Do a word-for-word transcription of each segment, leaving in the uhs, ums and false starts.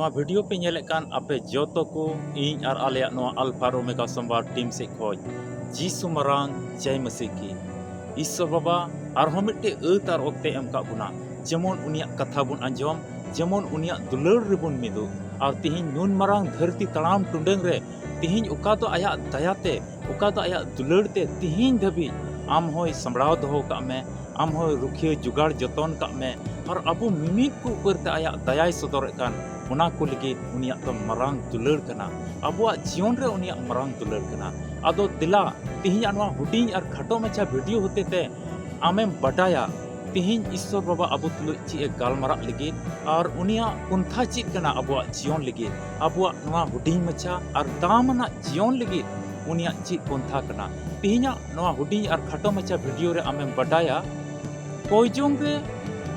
ᱱᱚᱣᱟ ᱵᱷᱤᱰᱤᱭᱳ ᱯᱮ ᱧᱮᱞᱮᱫ ᱠᱟᱱ ᱟᱯᱮ ᱡᱚᱛᱚ ᱠᱚ, ᱤᱧ ᱟᱨ ᱟᱞᱮᱭᱟᱜ ᱱᱚᱣᱟ ᱟᱞᱯᱷᱟ ᱟᱨ ᱳᱢᱮᱜᱟ ᱥᱚᱢᱵᱟᱫ ᱴᱤᱢ ᱥᱮᱫ ᱠᱷᱚᱱ ᱡᱤᱥᱩ ᱢᱟᱨᱟᱝ ᱡᱟᱭ ᱢᱟᱹᱥᱤ ᱠᱤ᱾ ᱤᱥᱥᱚᱨ ᱵᱟᱵᱟ ᱟᱨᱦᱚᱸ ᱢᱤᱫᱴᱮᱡ ᱟᱹᱛ ᱟᱨ ᱚᱠᱛᱮ ᱮᱢ ᱠᱟᱜ ᱵᱚᱱᱟ, ᱡᱮᱢᱚᱱ ᱩᱱᱤᱭᱟᱜ ᱠᱟᱛᱷᱟ ᱵᱚᱱ ᱟᱸᱡᱚᱢ, ᱡᱮᱢᱚᱱ ᱩᱱᱤᱭᱟᱜ ᱫᱩᱞᱟᱹᱲ ᱨᱮᱵᱚᱱ ᱢᱤᱫᱚᱜ᱾ ᱟᱨ ᱛᱤᱦᱤᱧ ᱱᱩᱱ ᱢᱟᱨᱟᱝ ᱫᱷᱟᱹᱨᱛᱤ ᱛᱟᱲᱟᱢ ᱴᱩᱰᱟᱹᱝ ᱨᱮ ᱛᱤᱦᱤᱧ ᱚᱠᱟ ᱫᱚ ᱟᱭᱟᱜ ᱫᱟᱭᱟ ᱛᱮ, ᱚᱠᱟ ᱫᱚ ᱟᱭᱟᱜ ᱫᱩᱞᱟᱹᱲ ᱛᱮ ᱛᱤᱦᱤᱧ ᱫᱷᱟᱹᱵᱤᱡ ᱟᱢ ᱦᱚᱸᱭ ᱥᱟᱢᱵᱲᱟᱣ ᱫᱚᱦᱚ ᱠᱟᱜ ᱢᱮ, ᱟᱢ ᱦᱚᱸᱭ ᱨᱩᱠᱷᱤᱭᱟᱹ ᱡᱚᱜᱟᱲ ᱡᱚᱛᱚᱱ ᱠᱟᱜ ᱢᱮ᱾ ᱟᱨ ᱟᱵᱚ ᱢᱤᱢᱤᱫ ᱠᱚ ᱩᱯᱟᱹᱨ ᱛᱮ ᱟᱭᱟᱜ ᱫᱟᱭᱟᱭ ᱥᱚᱫᱚᱨᱮᱫ ᱠᱟᱱ, ᱚᱱᱟ ᱠᱚ ᱞᱟᱹᱜᱤᱫ ᱩᱱᱤᱭᱟᱜ ᱫᱚ ᱢᱟᱨᱟᱝ ᱫᱩᱞᱟᱹᱲ ᱠᱟᱱᱟ᱾ ᱟᱵᱚᱣᱟᱜ ᱡᱤᱭᱚᱱ ᱨᱮ ᱩᱱᱤᱭᱟᱜ ᱢᱟᱨᱟᱝ ᱫᱩᱞᱟᱹᱲ ᱠᱟᱱᱟ᱾ ᱟᱫᱚ ᱫᱮᱞᱟ, ᱛᱤᱦᱤᱧᱟᱜ ᱱᱚᱣᱟ ᱦᱩᱰᱤᱧ ᱟᱨ ᱠᱷᱟᱴᱚ ᱢᱟᱪᱷᱟ ᱵᱷᱤᱰᱤᱭᱳ ᱦᱚᱛᱮ ᱛᱮ ᱟᱢᱮᱢ ᱵᱟᱰᱟᱭᱟ ᱛᱤᱦᱤᱧ ᱤᱥᱥᱚᱨ ᱵᱟᱵᱟ ᱟᱵᱚ ᱛᱩᱞᱩᱡ ᱪᱮᱫ ᱮ ᱜᱟᱞᱢᱟᱨᱟᱜ ᱞᱟᱹᱜᱤᱫ, ᱟᱨ ᱩᱱᱤᱭᱟᱜ ᱯᱚᱱᱛᱷᱟ ᱪᱮᱫ ᱠᱟᱱᱟ ᱟᱵᱚᱣᱟᱜ ᱡᱤᱭᱚᱱ ᱞᱟᱹᱜᱤᱫ, ᱟᱵᱚᱣᱟᱜ ᱱᱚᱣᱟ ᱦᱩᱰᱤᱧ ᱢᱟᱪᱷᱟ ᱟᱨ ᱫᱟᱢ ᱟᱱᱟᱜ ᱡᱤᱭᱚᱱ ᱞᱟᱹᱜᱤᱫ ᱩᱱᱤᱭᱟᱜ ᱪᱮᱫ ᱯᱚᱱᱛᱷᱟ ᱠᱟᱱᱟ᱾ ᱛᱤᱦᱤᱧᱟᱜ ᱱᱚᱣᱟ ᱦᱩᱰᱤᱧ ᱟᱨ ᱠᱷᱟᱴᱚ ᱢᱟᱪᱷᱟ ᱵᱷᱤᱰᱤᱭᱳ ᱨᱮ ᱟᱢᱮᱢ ᱵᱟᱰᱟᱭᱟ ᱠᱚᱭᱡᱚᱝ ᱨᱮ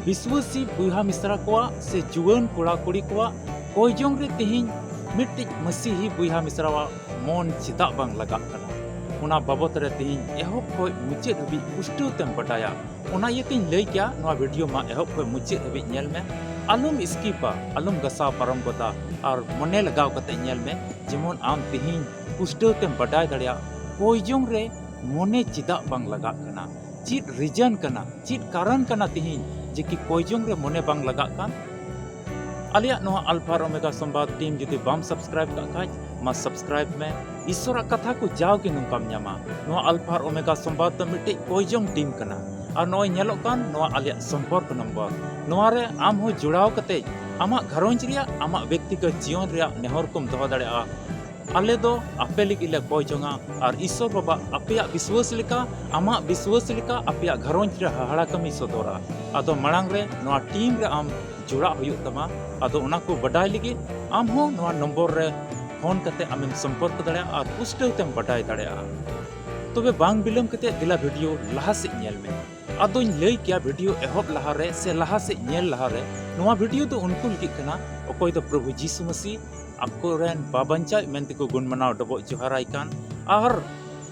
ᱵᱤᱥᱣᱟᱹᱥᱤ ᱵᱚᱭᱦᱟ ᱢᱤᱥᱨᱟ ᱠᱚᱣᱟᱜ ᱥᱮ ᱡᱩᱣᱟᱹᱱ ᱠᱚᱲᱟ ᱠᱩᱲᱤ ᱠᱚᱣᱟᱜ ᱠᱚᱭᱡᱚᱝ ᱨᱮ ᱛᱤᱦᱤᱧ ᱢᱤᱫᱴᱤᱡ ᱢᱟᱹᱥᱤᱦᱤ ᱵᱚᱭᱦᱟ ᱢᱤᱥᱨᱟᱣᱟᱜ ᱢᱚᱱ ᱪᱮᱫᱟᱜ ᱵᱟᱝ ᱞᱟᱜᱟᱜ ᱠᱟᱱᱟ, ᱚᱱᱟ ᱵᱟᱵᱚᱛ ᱨᱮ ᱛᱤᱦᱤᱧ ᱮᱦᱚᱵ ᱠᱷᱚᱱ ᱢᱩᱪᱟᱹᱫ ᱦᱟᱹᱵᱤᱡ ᱯᱩᱥᱴᱟᱹᱣ ᱛᱮᱢ ᱵᱟᱰᱟᱭᱟ᱾ ᱚᱱᱟ ᱤᱭᱟᱹᱛᱮᱧ ᱞᱟᱹᱭ ᱠᱮᱭᱟ, ᱱᱚᱣᱟ ᱵᱷᱤᱰᱤᱭᱳ ᱢᱟ ᱮᱦᱚᱵ ᱠᱷᱚᱱ ᱢᱩᱪᱟᱹᱫ ᱦᱟᱹᱵᱤᱡ ᱧᱮᱞ ᱢᱮ, ᱟᱞᱚᱢ ᱥᱠᱤᱯᱟ, ᱟᱞᱚᱢ ᱜᱟᱥᱟᱣ ᱯᱟᱨᱚᱢ ᱜᱚᱫᱟ, ᱟᱨ ᱢᱚᱱᱮ ᱞᱟᱜᱟᱣ ᱠᱟᱛᱮ ᱧᱮᱞ ᱢᱮ, ᱡᱮᱢᱚᱱ ᱟᱢ ᱛᱤᱦᱤᱧ ᱯᱩᱥᱴᱟᱹᱣ ᱛᱮᱢ ᱵᱟᱰᱟᱭ ᱫᱟᱲᱮᱭᱟᱜ ᱠᱚᱭᱡᱚᱝ ᱨᱮ ᱢᱚᱱᱮ ᱪᱮᱫᱟᱜ ᱵᱟᱝ ᱞᱟᱜᱟᱜ ᱠᱟᱱᱟ, ᱪᱮᱫ ᱨᱤᱡᱚᱱ ᱠᱟᱱᱟ, ᱪᱮᱫ ᱠᱟᱨᱚᱱ ᱠᱟᱱᱟ ᱛᱤᱦᱤᱧ ᱡᱮ ᱠᱤ ᱠᱚᱭᱡᱚᱝ ᱨᱮ ᱢᱚᱱᱮ ᱵᱟᱝ ᱞᱟᱜᱟᱜ ᱠᱟᱱ᱾ ᱟᱞᱮᱭᱟᱜ ᱱᱚᱣᱟ ᱟᱞᱯᱷᱟ ᱟᱨ ᱳᱢᱮᱜᱟ ᱥᱚᱢᱵᱟᱫ ᱴᱤᱢ ᱡᱩᱫᱤ ᱵᱟᱢ ᱥᱟᱵᱥᱠᱨᱟᱭᱤᱵ ᱠᱟᱜ ᱠᱷᱟᱡ, ᱢᱟ ᱥᱟᱵᱥᱠᱨᱟᱭᱤᱵ ᱢᱮ᱾ ᱤᱥᱥᱚᱨᱟᱜ ᱠᱟᱛᱷᱟ ᱠᱚ ᱡᱟᱣᱜᱮ ᱱᱚᱝᱠᱟᱢ ᱧᱟᱢᱟ᱾ ᱱᱚᱣᱟ ᱟᱞᱯᱷᱟ ᱟᱨ ᱳᱢᱮᱜᱟ ᱥᱚᱢᱵᱟᱫ ᱫᱚ ᱢᱤᱫᱴᱤᱡ ᱠᱚᱭᱡᱚᱝ ᱴᱤᱢ ᱠᱟᱱᱟ᱾ ᱟᱨ ᱱᱚᱜᱼᱚᱭ ᱧᱮᱞᱚᱜ ᱠᱟᱱ ᱱᱚᱣᱟ ᱟᱞᱮᱭᱟᱜ ᱥᱚᱢᱯᱚᱨᱠ ᱱᱚᱢᱵᱚᱨ, ᱱᱚᱣᱟ ᱨᱮ ᱟᱢ ᱦᱚᱸ ᱡᱚᱲᱟᱣ ᱠᱟᱛᱮ ᱟᱢᱟᱜ ᱜᱷᱟᱨᱚᱸᱡᱽ ᱨᱮᱭᱟᱜ, ᱟᱢᱟᱜ ᱵᱮᱠᱛᱤᱜᱚᱛ ᱡᱤᱭᱚᱱ ᱨᱮᱭᱟᱜ ᱱᱮᱦᱚᱨ ᱠᱚᱢ ᱫᱚᱦᱚ ᱫᱟᱲᱮᱭᱟᱜᱼᱟ᱾ ᱟᱞᱮ ᱫᱚ ᱟᱯᱮ ᱞᱟᱹᱜᱤᱫ ᱞᱮ ᱠᱚᱭ ᱡᱚᱝᱟ ᱟᱨ ᱤᱥᱥᱚᱨ ᱵᱟᱵᱟ ᱟᱯᱮᱭᱟᱜ ᱵᱤᱥᱣᱟᱹᱥ ᱞᱮᱠᱟ, ᱟᱢᱟᱜ ᱵᱤᱥᱣᱟᱹᱥ ᱞᱮᱠᱟ ᱟᱯᱮᱭᱟᱜ ᱜᱷᱟᱨᱚᱸᱡᱽ ᱨᱮ ᱦᱟᱦᱟᱲᱟ ᱠᱟᱹᱢᱤ ᱥᱚᱫᱚᱨᱟ᱾ ᱟᱫᱚ ᱢᱟᱲᱟᱝ ᱨᱮ ᱱᱚᱣᱟ ᱴᱤᱢ ᱨᱮ ᱟᱢ ᱡᱚᱲᱟᱜ ᱦᱩᱭᱩᱜ ᱛᱟᱢᱟ᱾ ᱟᱫᱚ ᱚᱱᱟ ᱠᱚ ᱵᱟᱰᱟᱭ ᱞᱟᱹᱜᱤᱫ ᱟᱢ ᱦᱚᱸ ᱱᱚᱣᱟ ᱱᱚᱢᱵᱚᱨ ᱨᱮ ᱯᱷᱳᱱ ᱠᱟᱛᱮ ᱟᱢᱮᱢ ᱥᱚᱢᱯᱚᱨᱠ ᱫᱟᱲᱮᱭᱟᱜᱼᱟ ᱟᱨ ᱯᱩᱥᱴᱟᱹᱣ ᱛᱮᱢ ᱵᱟᱰᱟᱭ ᱫᱟᱲᱮᱭᱟᱜᱼᱟ᱾ ᱛᱚᱵᱮ ᱵᱟᱝ ᱵᱤᱞᱚᱢ ᱠᱟᱛᱮ ᱫᱮᱞᱟ ᱵᱷᱤᱰᱤᱭᱳ ᱞᱟᱦᱟ ᱥᱮᱫ ᱧᱮᱞ ᱢᱮ᱾ ᱟᱫᱚᱧ ᱞᱟᱹᱭ ᱠᱮᱭᱟ ᱵᱷᱤᱰᱤᱭᱳ ᱮᱦᱚᱵ ᱞᱟᱦᱟᱨᱮ ᱥᱮ ᱞᱟᱦᱟ ᱥᱮᱫ ᱧᱮᱞ ᱞᱟᱦᱟᱨᱮ, ᱱᱚᱣᱟ ᱵᱷᱤᱰᱤᱭᱳ ᱫᱚ ᱩᱱᱠᱩ ᱞᱟᱹᱜᱤᱫ ᱠᱟᱱᱟ ᱚᱠᱚᱭ ᱫᱚ ᱯᱨᱚᱵᱷᱩ ᱡᱤᱥᱩ ᱢᱟᱹᱥᱤ ᱟᱠᱚᱨᱮᱱ ᱵᱟᱵᱟᱧᱪᱟᱣᱤᱡ ᱢᱮᱱᱛᱮᱠᱚ ᱜᱩᱱᱢᱟᱱᱟᱣ ᱰᱚᱵᱚᱜ ᱡᱚᱦᱟᱨᱟᱭ ᱠᱟᱱ, ᱟᱨ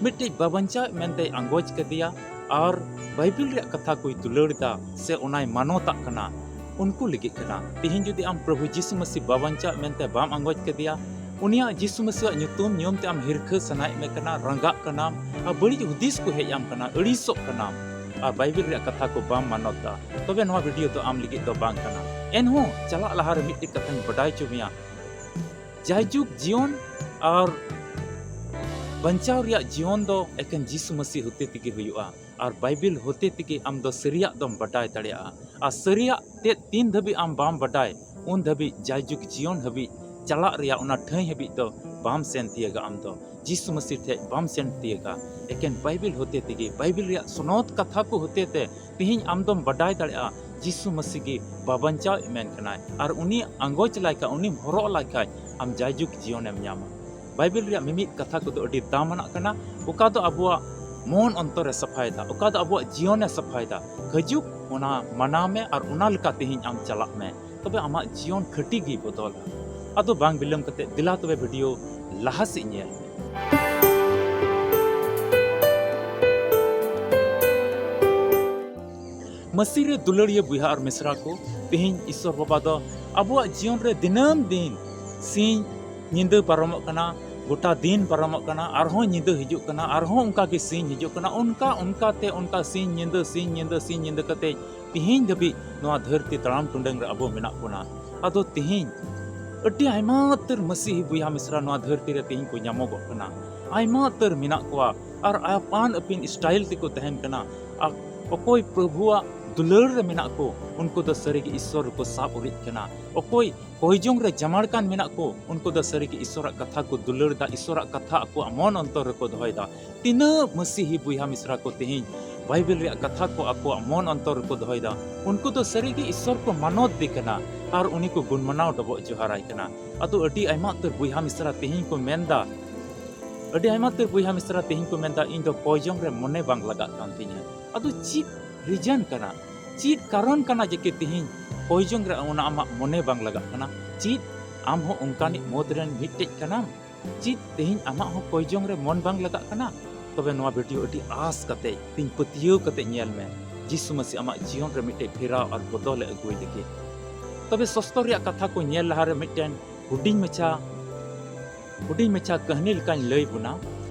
ᱢᱤᱫᱴᱤᱡ ᱵᱟᱵᱟᱧᱪᱟᱣᱤᱡ ᱢᱮᱱᱛᱮᱭ ᱟᱸᱜᱚᱪ ᱠᱟᱫᱮᱭᱟ, ᱟᱨ ᱵᱟᱭᱵᱮᱞ ᱨᱮᱭᱟᱜ ᱠᱟᱛᱷᱟ ᱠᱚᱭ ᱫᱩᱞᱟᱹᱲ ᱮᱫᱟ ᱥᱮ ᱚᱱᱟᱭ ᱢᱟᱱᱚᱛᱟᱜ ᱠᱟᱱᱟ᱾ ᱩᱱᱠᱩ ᱞᱟᱹᱜᱤᱫ ᱠᱟᱱᱟ᱾ ᱛᱤᱦᱤᱧ ᱡᱩᱫᱤ ᱟᱢ ᱯᱨᱚᱵᱷᱩ ᱡᱤᱥᱩ ᱢᱟᱹᱥᱤ ᱵᱟᱵᱟᱧᱪᱟᱣ ᱢᱮᱱᱛᱮ ᱵᱟᱢ ᱟᱸᱜᱚᱪ ᱠᱮᱫᱮᱭᱟ, ᱩᱱᱤᱭᱟᱜ ᱡᱤᱥᱩ ᱢᱟᱹᱥᱤᱭᱟᱜ ᱧᱩᱛᱩᱢ ᱧᱩᱢ ᱛᱮ ᱟᱢ ᱦᱤᱨᱠᱷᱟᱹ ᱥᱟᱱᱟᱭᱮᱫ ᱢᱮ ᱠᱟᱱᱟ, ᱨᱟᱸᱜᱟᱜ ᱠᱟᱱᱟᱢ, ᱟᱨ ᱵᱟᱹᱲᱤᱡ ᱦᱩᱫᱤᱥ ᱠᱚ ᱦᱮᱡ ᱟᱢ ᱠᱟᱱᱟ, ᱟᱹᱲᱤᱥᱚᱜ ᱠᱟᱱᱟᱢ, ᱟᱨ ᱵᱟᱭᱵᱮᱞ ᱨᱮᱭᱟᱜ ᱠᱟᱛᱷᱟ ᱠᱚ ᱵᱟᱢ ᱢᱟᱱᱚᱛ ᱫᱟ, ᱛᱚᱵᱮ ᱱᱚᱣᱟ ᱵᱷᱤᱰᱤᱭᱳ ᱫᱚ ᱟᱢ ᱞᱟᱹᱜᱤᱫ ᱫᱚ ᱵᱟᱝ ᱠᱟᱱᱟ᱾ ᱮᱱᱦᱚᱸ ᱪᱟᱞᱟᱜ ᱞᱟᱦᱟᱨᱮ ᱢᱤᱫᱴᱮᱡ ᱠᱟᱛᱷᱟᱧ ᱵᱟᱰᱟᱭ ᱦᱚᱪᱚ ᱢᱮᱭᱟ, ᱡᱟᱭᱡᱩᱜᱽ ᱡᱤᱭᱚᱱ ᱟᱨ ᱵᱟᱧᱪᱟᱣ ᱨᱮᱭᱟᱜ ᱡᱤᱭᱚᱱ ᱫᱚ ᱮᱠᱮᱱ ᱡᱤᱥᱩ ᱢᱟᱹᱥᱤ ᱦᱚᱛᱮ ᱛᱮᱜᱮ ᱦᱩᱭᱩᱜᱼᱟ, ᱟᱨ ᱵᱟᱭᱵᱮᱞ ᱦᱚᱛᱮ ᱛᱮᱜᱮ ᱟᱢ ᱫᱚ ᱥᱟᱹᱨᱤᱭᱟᱜ ᱫᱚᱢ ᱵᱟᱰᱟᱭ ᱫᱟᱲᱮᱭᱟᱜᱼᱟ᱾ ᱟᱨ ᱥᱟᱹᱨᱤᱭᱟᱜ ᱛᱮᱫ ᱛᱤᱱ ᱫᱷᱟᱹᱵᱤᱡ ᱟᱢ ᱵᱟᱢ ᱵᱟᱰᱟᱭ, ᱩᱱ ᱫᱷᱟᱹᱵᱤᱡ ᱡᱟᱭᱡᱩᱜᱽ ᱡᱤᱭᱚᱱ ᱦᱟᱹᱵᱤᱡ ᱪᱟᱞᱟᱜ ᱨᱮᱭᱟᱜ ᱚᱱᱟ ᱴᱷᱟᱹᱭ ᱦᱟᱹᱵᱤᱡ ᱫᱚ ᱵᱟᱢ ᱥᱮᱱ ᱛᱤᱭᱟᱹᱜᱟ᱾ ᱟᱢ ᱫᱚ ᱡᱤᱥᱩ ᱢᱟᱹᱥᱤ ᱴᱷᱮᱡ ᱵᱟᱢ ᱥᱮᱱ ᱛᱤᱭᱟᱹᱜᱟ᱾ ᱮᱠᱮᱱ ᱵᱟᱭᱵᱮᱞ ᱦᱚᱛᱮ ᱛᱮᱜᱮ, ᱵᱟᱭᱵᱮᱞ ᱨᱮᱭᱟᱜ ᱥᱚᱱᱚᱛ ᱠᱟᱛᱷᱟ ᱠᱚ ᱦᱚᱛᱮ ᱛᱮ ᱛᱤᱦᱤᱧ ᱟᱢ ᱫᱚᱢ ᱵᱟᱰᱟᱭ ᱫᱟᱲᱮᱭᱟᱜᱼᱟ, ᱡᱤᱥᱩ ᱢᱟᱹᱥᱤ ᱜᱮ ᱵᱟᱵᱟᱧᱪᱟᱣ ᱮᱢᱮᱱ ᱠᱟᱱᱟᱭ, ᱟᱨ ᱩᱱᱤ ᱟᱸᱜᱚᱪ ᱞᱟᱭ ᱠᱷᱟᱡ, ᱩᱱᱤᱢ ᱦᱚᱨᱚᱜ ᱞᱟᱭ ᱠᱷᱟᱡ, ᱟᱢ ᱡᱟᱭᱡᱩᱜᱽ ᱡᱤᱭᱚᱱᱮᱢ ᱧᱟᱢᱟ᱾ ᱵᱟᱭᱵᱮᱞ ᱨᱮᱭᱟᱜ ᱢᱤᱢᱤᱫ ᱠᱟᱛᱷᱟ ᱠᱚᱫᱚ ᱟᱹᱰᱤ ᱫᱟᱢᱟᱱᱟᱜ ᱠᱟᱱᱟ, ᱚᱠᱟ ᱫᱚ ᱟᱵᱚᱣᱟᱜ ᱢᱚᱱ ᱚᱱᱛᱚᱨᱮ ᱥᱟᱯᱷᱟᱭᱮᱫᱟ, ᱚᱠᱟ ᱫᱚ ᱟᱵᱚᱣᱟᱜ ᱡᱤᱭᱚᱱᱮ ᱥᱟᱯᱷᱟᱭᱮᱫᱟ᱾ ᱦᱤᱡᱩᱜ, ᱚᱱᱟ ᱢᱟᱱᱟᱣ ᱢᱮ ᱟᱨ ᱚᱱᱟ ᱞᱮᱠᱟ ᱛᱤᱦᱤᱧ ᱟᱢ ᱪᱟᱞᱟᱜ ᱢᱮ, ᱛᱚᱵᱮ ᱟᱢᱟᱜ ᱡᱤᱭᱚᱱ ᱠᱷᱟᱹᱴᱤ ᱜᱮ ᱵᱚᱫᱚᱞᱟ᱾ ᱟᱫᱚ ᱵᱟᱝ ᱵᱤᱞᱚᱢ ᱠᱟᱛᱮ ᱫᱮᱞᱟ ᱛᱚᱵᱮ ᱵᱷᱤᱰᱤᱭᱳ ᱞᱟᱦᱟ ᱥᱮᱫ ᱧᱮᱞ ᱢᱮ᱾ ᱢᱟᱹᱥᱤ ᱨᱮ ᱫᱩᱞᱟᱹᱲᱤᱭᱟᱹ ᱵᱚᱭᱦᱟ ᱟᱨ ᱢᱤᱥᱨᱟ ᱠᱚ, ᱛᱮᱦᱮᱧ ᱤᱥᱥᱚᱨ ᱵᱟᱵᱟ ᱫᱚ ᱟᱵᱚᱣᱟᱜ ᱡᱤᱭᱚᱱ ᱨᱮ ᱫᱤᱱᱟᱹᱢ ᱫᱤᱱ ᱥᱤᱧ ᱧᱤᱫᱟᱹ ᱯᱟᱨᱚᱢᱚᱜ ᱠᱟᱱᱟ, ᱜᱚᱴᱟ ᱫᱤᱱ ᱯᱟᱨᱚᱢᱚᱜ ᱠᱟᱱᱟ, ᱟᱨᱦᱚᱸ ᱧᱤᱫᱟᱹ ᱦᱤᱡᱩᱜ ᱠᱟᱱᱟ, ᱟᱨᱦᱚᱸ ᱚᱱᱠᱟ ᱜᱮ ᱥᱤᱧ ᱦᱤᱡᱩᱜ ᱠᱟᱱᱟ, ᱚᱱᱠᱟ ᱚᱱᱠᱟ ᱛᱮ ᱚᱱᱠᱟ ᱥᱤᱧ ᱧᱤᱫᱟᱹ, ᱥᱤᱧ ᱧᱤᱫᱟᱹ, ᱥᱤᱧ ᱧᱤᱫᱟᱹ ᱠᱟᱛᱮ ᱛᱤᱦᱤᱧ ᱫᱷᱟᱹᱵᱤᱡ ᱱᱚᱣᱟ ᱫᱷᱟᱹᱨᱛᱤ ᱛᱟᱲᱟᱢ ᱴᱩᱰᱟᱹᱝ ᱨᱮ ᱟᱵᱚ ᱢᱮᱱᱟᱜ ᱵᱚᱱᱟ᱾ ᱟᱫᱚ ᱛᱤᱦᱤᱧ ᱟᱹᱰᱤ ᱟᱭᱢᱟ ᱩᱛᱟᱹᱨ ᱢᱟᱹᱥᱤᱦᱤ ᱵᱚᱭᱦᱟ ᱢᱤᱥᱨᱟ ᱱᱚᱣᱟ ᱫᱷᱟᱹᱨᱛᱤ ᱨᱮ ᱛᱤᱦᱤᱧ ᱠᱚ ᱧᱟᱢᱚᱜᱚᱜ ᱠᱟᱱᱟ, ᱟᱭᱢᱟ ᱩᱛᱟᱹᱨ ᱢᱮᱱᱟᱜ ᱠᱚᱣᱟ, ᱟᱨ ᱟᱯᱟᱱ ᱟᱹᱯᱤᱱ style ᱛᱮᱠᱚ ᱛᱟᱦᱮᱱ ᱠᱟᱱᱟ᱾ ᱟᱨ ᱚᱠᱚᱭ ᱯᱨᱚᱵᱷᱩᱣᱟᱜ ᱫᱩᱞᱟᱹᱲ ᱨᱮ ᱢᱮᱱᱟᱜ ᱠᱚ, ᱩᱱᱠᱩ ᱫᱚ ᱥᱟᱹᱨᱤᱜᱮ ᱤᱥᱥᱚᱨ ᱨᱮᱠᱚ ᱥᱟᱵ ᱩᱨᱤᱡ ᱠᱟᱱᱟ᱾ ᱚᱠᱚᱭ ᱠᱚᱭᱡᱚᱝ ᱨᱮ ᱡᱟᱢᱟᱲ ᱠᱟᱱ ᱢᱮᱱᱟᱜ ᱠᱚ, ᱩᱱᱠᱩ ᱫᱚ ᱥᱟᱹᱨᱤᱜᱮ ᱤᱥᱥᱚᱨᱟᱜ ᱠᱟᱛᱷᱟ ᱠᱚ ᱫᱩᱞᱟᱹᱲ ᱫᱟ, ᱤᱥᱥᱚᱨᱟᱜ ᱠᱟᱛᱷᱟ ᱟᱠᱚᱣᱟᱜ ᱢᱚᱱ ᱚᱱᱛᱚᱨ ᱨᱮᱠᱚ ᱫᱚᱦᱚᱭ ᱫᱟ᱾ ᱛᱤᱱᱟᱹᱜ ᱢᱟᱹᱥᱤᱦᱤ ᱵᱚᱭᱦᱟ ᱢᱤᱥᱨᱟ ᱠᱚ ᱛᱮᱦᱮᱧ ᱵᱟᱭᱵᱮᱞ ᱨᱮᱭᱟᱜ ᱠᱟᱛᱷᱟ ᱠᱚ ᱟᱠᱚᱣᱟᱜ ᱢᱚᱱ ᱚᱱᱛᱚᱨ ᱨᱮᱠᱚ ᱫᱚᱦᱚᱭ ᱫᱟ, ᱩᱱᱠᱩ ᱫᱚ ᱥᱟᱹᱨᱤᱜᱮ ᱤᱥᱥᱚᱨ ᱠᱚ ᱢᱟᱱᱚᱛ ᱫᱮ ᱠᱟᱱᱟ ᱟᱨ ᱩᱱᱤ ᱠᱚ ᱜᱩᱱ ᱢᱟᱱᱟᱣ ᱰᱚᱵᱚᱜ ᱡᱚᱦᱟᱨᱟᱭ ᱠᱟᱱᱟ᱾ ᱟᱫᱚ ᱟᱹᱰᱤ ᱟᱭᱢᱟ ᱩᱛᱟᱹᱨ ᱵᱚᱭᱦᱟ ᱢᱤᱥᱨᱟ ᱛᱮᱦᱮᱧ ᱠᱚ ᱢᱮᱱᱫᱟ, ᱟᱹᱰᱤ ᱟᱭᱢᱟ ᱩᱛᱟᱹᱨ ᱵᱚᱭᱦᱟ ᱢᱤᱥᱨᱟ ᱛᱮᱦᱮᱧ ᱠᱚ ᱢᱮᱱᱫᱟ, "ᱤᱧ ᱫᱚ ᱠᱚᱭᱡᱚᱝ ᱨᱮ ᱢᱚᱱᱮ ᱵᱟᱝ ᱞᱟᱜᱟᱜ ᱠᱟᱱ ᱛᱤᱧᱟᱹ᱾" ᱟᱫᱚ ᱪᱮᱫ reason ᱠᱟᱱᱟ? ᱪᱮᱫ ᱠᱟᱨᱚᱱ ᱠᱟᱱᱟ ᱡᱮ ᱠᱤ ᱛᱮᱦᱮᱧ ᱠᱚᱭᱡᱚᱝ ᱨᱮ ᱚᱱᱟ ᱟᱢᱟᱜ ᱢᱚᱱᱮ ᱵᱟᱝ ᱞᱟᱜᱟᱜ ᱠᱟᱱᱟ? ᱪᱮᱫ ᱟᱢ ᱦᱚᱸ ᱚᱱᱠᱟᱱᱤᱡ ᱢᱩᱫᱽ ᱨᱮᱱ ᱢᱤᱫᱴᱮᱡ ᱠᱟᱱᱟᱢ? ᱪᱮᱫ ᱛᱮᱦᱮᱧ ᱟᱢᱟᱜ ᱦᱚᱸ ᱠᱚᱭᱡᱚᱝ ᱨᱮ ᱢᱚᱱ ᱵᱟᱝ ᱞᱟᱜᱟᱜ ᱠᱟᱱᱟ? ᱛᱚᱵᱮ ᱱᱚᱣᱟ ᱵᱷᱤᱰᱤᱭᱳ ᱟᱹᱰᱤ ᱟᱸᱥ ᱠᱟᱛᱮ, ᱛᱤᱧ ᱯᱟᱹᱛᱭᱟᱹᱣ ᱠᱟᱛᱮ ᱧᱮᱞ ᱢᱮ᱾ ᱡᱤᱥᱩ ᱢᱟᱹᱥᱤ ᱟᱢᱟᱜ ᱡᱤᱭᱚᱱ ᱨᱮ ᱢᱤᱫᱴᱮᱡ ᱯᱷᱮᱨᱟᱣ ᱟᱨ ᱵᱚᱫᱚᱞ ᱮ ᱟᱹᱜᱩᱭ ᱞᱟᱹᱜᱤᱫ᱾ ᱛᱚᱵᱮ ᱥᱚᱥᱛᱚ ᱨᱮᱭᱟᱜ ᱠᱟᱛᱷᱟ ᱠᱚ ᱧᱮᱞ ᱞᱟᱦᱟᱨᱮ ᱢᱤᱫᱴᱮᱱ ᱦᱩᱰᱤᱧ ᱢᱟᱪᱷᱟ ᱦᱩᱰᱤᱧ ᱢᱟᱪᱷᱟ ᱠᱟᱹᱦᱱᱤ ᱞᱮᱠᱟᱧ ᱞᱟᱹᱭ ᱵᱚᱱᱟ᱾